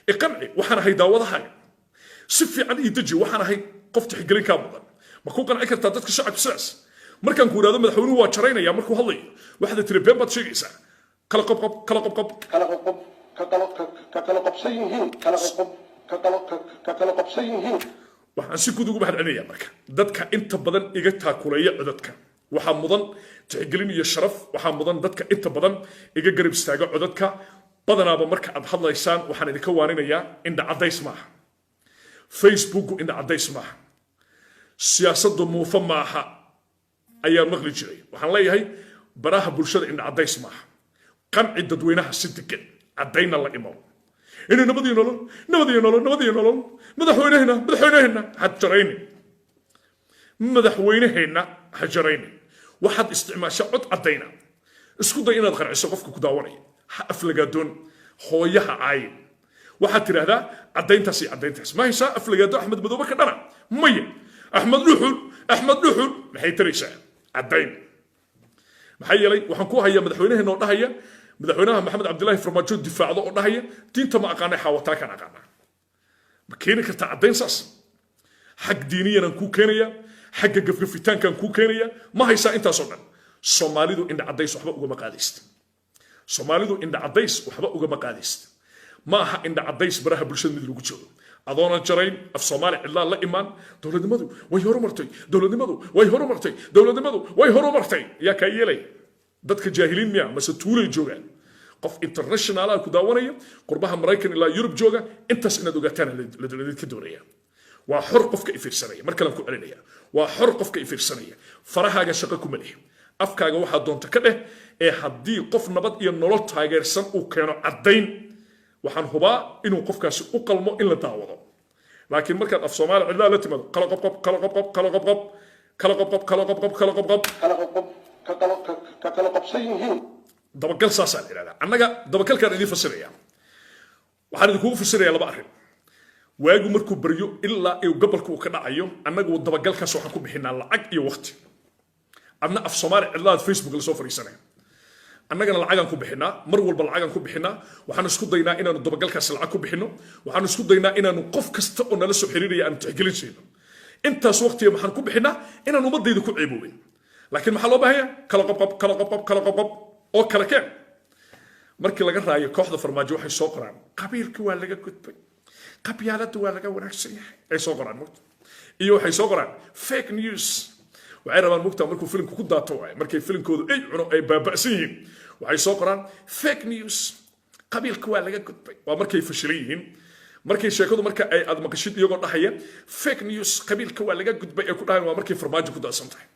iqanci. Waxaan ahay daawadahaaga, si fiican ii deji. Waxaan ahay qof tixgelin kaa mudan. Ma ku qanci kartaa dadka shacabka sidaas? Markaan ku idhahdo madaxweynuhu waa jaraynaya markuu hadlayo, waxaad tiri been baad sheegaysaa, kala qobqob, kala qobqob, kala qoqob ka kala ka kala qabsan yihiin, kala qoqob ka kala ka kala qabsan yihiin. Waxaan si guud ugu mahad celinayaa marka dadka inta badan iga taakuleeya codadka. Waxaa mudan tixgelin iyo sharaf. Waxaa mudan dadka inta badan iga garab istaaga codadka. Badanaaba marka aad hadlaysaan waxaan idinka waaninayaa, indha caddays maaha Facebooku, indha caddays maaha. Siyaasaddu muufa maaha ayaa maqli jiray. Waxaan leeyahay baraha bulshada indha caddays maaha. Qanci dadweynaha si degan, caddaynna la imow. Inay nabad iyo nolol, nabad iyo nolol, nabad iyo nolol, madaxweynehena, madaxweynehena ha jaraynin, madaxweyneheenna ha jaraynin. Waxaad isticmaashaa cod caddayna. Isku day inaad qanciso qofka ku daawanaya. Ha aflagaadoon, hooyaha caayin. Waxaad tidhaahdaa caddayntaas iyo caddayntaas. Ma haysaa aflagaado Axmed Madoobe ka dhana? Maya. Axmed Dhuxul, Axmed Dhuxul, maxay taraysaa caddayn? Maxaa yeelay waxaan ku hayaa madaxweynaheena oo dhahaya, madaxweynaha Maxamed Cabdilaahi Farmaajo difaacdo oo dhahaya "Diinta ma aqaanay, xaawataa kan aqaanaa." Ma keeni kartaa caddayn saas? Xag diiniyanaan kuu keenaya, xagga gafgafitaankaan kuu keenaya. Ma haysaa intaasoo dhan? Soomaalidu indha caddays waxba ugama qaadaysta. Soomaalidu indha caddays waxba ugama qaadaysta. Ma aha indha caddays baraha bulshada mid lagu joogo adoonan jarayn af Soomaali cidlaa la imaan. Dowladnimadu way horumartay, dowladnimadu way horumartay, dowladnimadu way horumartay. Yaa kaa yeelaya? Dadka jaahiliin miya mase tuulay joogaan? Qof international ku daawanaya, qurbaha Maraykan ilaa Yurub jooga, intaas inaad ogaataan ladinka doonaya. Waa xor qofka ifiirsanaya. Mar kalean ku celinaya, waa xor qofka ifiirsanaya. Farahaaga shaqo kuma leh, afkaaga waxaa doonta ka dheh. Ee haddii qof nabad iyo nolol taageersan uu keeno caddayn, waxaan hubaa inuu qofkaasi u qalmo in la daawado. Laakiin markaad af Soomaali cidlaa la timaado, kala qobqob, kala qobqob, kala qobqob, kala qobqob, kala qobqob, kala qobqob, kala qob ka kala ka kala qabsan yihiin. Dabagal saasaa la yidhahdaa. Annaga dabagalkaan idiin fasiraya, waxaan idinkugu fasirayaa laba arrin. Waagu markuu baryo ilaa uu gobolka uu ka dhacayo, annagu dabagalkaas waxaan ku bixinaa lacag iyo waqti. Adna af Soomaali cidlaad Facebook la soo fadhiisanaya. Annagana lacagaan ku bixinaa, mar walba lacagaan ku bixinaa. Waxaan isku daynaa inaanu dabagalkaas lacag ku bixino. Waxaan isku daynaa inaanu qof kasta oo nala soo xiriiraya aanu tixgelin siino. Intaas waqtiga maxaan ku bixinaa? Inaan ummadayda ku ceeboobin. Laakiin maxaa loo baahanya? Kala qobqob, kala qobqob, kala qobqob oo kala keen. Markii laga raayo kooxda Farmaajo, waxay soo qoraan "qabiilka waa laga gudbay, qabyaaladda waa laga wanaagsan yahay" ay soo qoraan mugta, iyo waxay soo qoraan "fake news". Waxay rabaan mugta markuu filimku ku daato waaye, markay filimkoodu ay cuno, ay baaba'san yihiin, waxay soo qoraan "fake news, qabiilka waa laga gudbay". Waa markay fashilan yihiin. Markay sheekadu marka ay aad maqashid iyagoo dhahaya "fake news, qabiilka waa laga gudbay" ay ku dhahayan, waa markay Farmaajo ku daadsan tahay.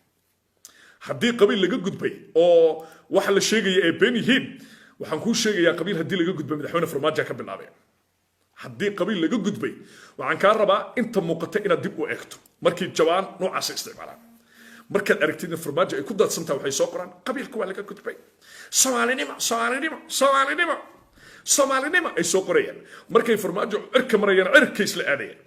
Haddii qabiil laga gudbay oo waxa la sheegaya ay been yihiin, waxaan kuu sheegayaa, qabiil haddii laga gudbay, madaxweyne Farmaajo ka bilaabay. Haddii qabiil laga gudbay, waxaan kaa rabaa inta muuqata inaad dib u eegto. Markay jabaan noocaasa isticmaalaan. Markaad aragtid in Farmaajo ay ku daadsantaha, waxay soo qoraan "qabiilka waa laga gudbay, Soomaalinimo, Soomaalinimo, Soomaalinimo, Soomaalinimo" ay soo qorayaan. Markay Farmaajo cirka marayaan, cirka isla aadayaan.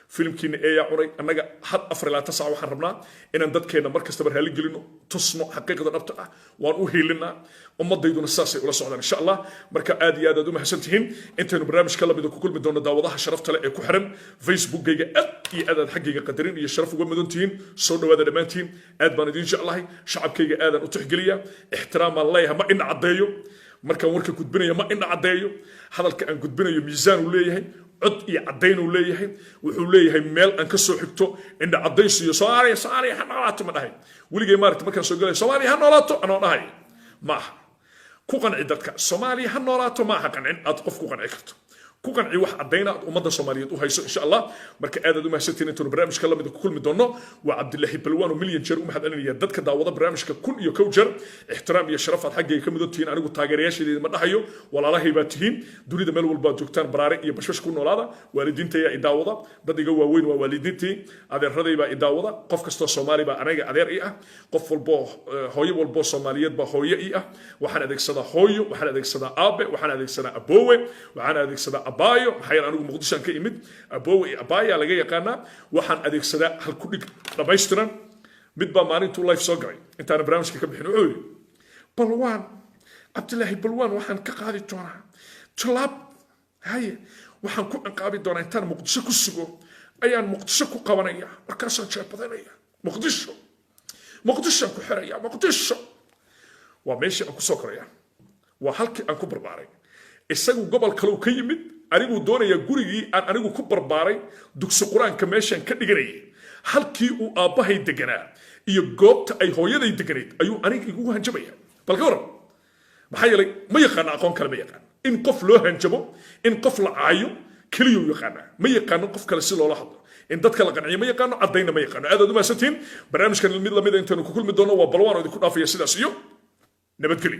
Filimkiina eeyaa cunay. Annaga had 24 saac waxaan rabnaa inaan dadkeenna mar kastaba raali gelino, tusno xaqiiqda dhabta ah. Waan u hiilinaa ummadayduna, saasay ula socdaan, insha Allah. Marka aad iyo aad aad u mahadsan tihiin. Intaynu barnaamijka lamida ku kulmi doono, daawadaha sharafta leh ee ku xiran Facebookgayga, aad iyo aad aad xaggayga qadarin iyo sharaf uga mudan tihiin. Soo dhawaada dhammaantiin, aad baan idiin jeclahay. Shacabkayga aadaan u tixgeliya, ixtiraamaan leeyahay. Ma indha caddeeyo markaan warka gudbinayo, ma indha caddeeyo. Hadalka aan gudbinayo miisaan uu leeyahay, cod iyo caddayn uu leeyahay, wuxuu leeyahay meel aan ka soo xigto. Indha caddays iyo "Soomaaliya, Soomaaliya ha noolaato" ma dhahay weligay. Maaragta, markaan soo galay "Soomaaliya ha noolaato" anoo dhahay ma aha. Ku qanci dadka "Soomaaliya ha noolaato" ma aha qancin aad qof ku qanci karto. Ku qanci wax caddayna aad ummadda Soomaaliyeed u hayso, insha Allah. Marka aad aad u mahadsantihiin. Intaynu barnaamijka lamida ku kulmi doono, waa Cabdilaahi Balwaan oo milyan jeer u mahad celinaya dadka daawada barnaamijka 1001 jeer. Ixtiraam iyo sharaf aad xaggayga ka mudan tihiin. Anigu taageerayaashadeeda ma dhahayo, walaalahay baa tihiin. Dunida meel walbaad joogtaan, baraare iyo bashbash ku noolaada. Waalidiintayaa i daawada, dad iga waaweyn waa waalidiintii, adeeraday baa i daawada. Qof kastoo Soomaali baa aniga adeer ii ah. Qof walboo, hooyo walboo Soomaaliyeed baa hooyo ii ah. Waxaan adeegsadaa hooyo, waxaan adeegsadaa aabe, waxaan adeegsadaa aboowe, waxaan adeegsadaa abaayo. Maxaa yeele anigu Muqdishoan ka imid, aboowe iyo abaaya laga yaqaanaa. Waxaan adeegsadaa halkudhig dhammaystiran. Mid baa maalintuu live soo galay, intaana barnaamijka ka bixin, wuxuu yidhi: "Balwaan, Cabdilaahi Balwaan, waxaan ka qaadi doonaa tallaab. Haye, waxaan ku ciqaabi doonaa intaan Muqdisho ku sugo ayaan Muqdisho ku qabanaya, markaasaan jeebadanaya, Muqdisho, Muqdishoan ku xiraya. Muqdisho waa meeshii aan ku soo koraya, waa halkii aan ku barbaaray. Isagu gobol kaleu ka yimid, aniguu doonayaa gurigii aan anigu ku barbaaray, dugsi qur-aanka meeshaan ka dhiganayay, halkii uu aabbahay deganaa iyo goobta ay hooyaday deganayd ayuu aniga igugu hanjabaya. Bal ka waran? Maxaa yeelay ma yaqaano aqoon kale, ma yaqaan in qof loo hanjabo, in qof la caayo keliyuu yaqaanaa. Ma yaqaano qof kale si loola hadlo, in dadka la qanciyo ma yaqaano, caddayna ma yaqaano. Aad aad u mahadsantihiin. Barnaamijkan mid lamida intaynu ku kulmi doono, waa Balwaan oo idinku dhaafaya sidaas iyo nabadgelyo.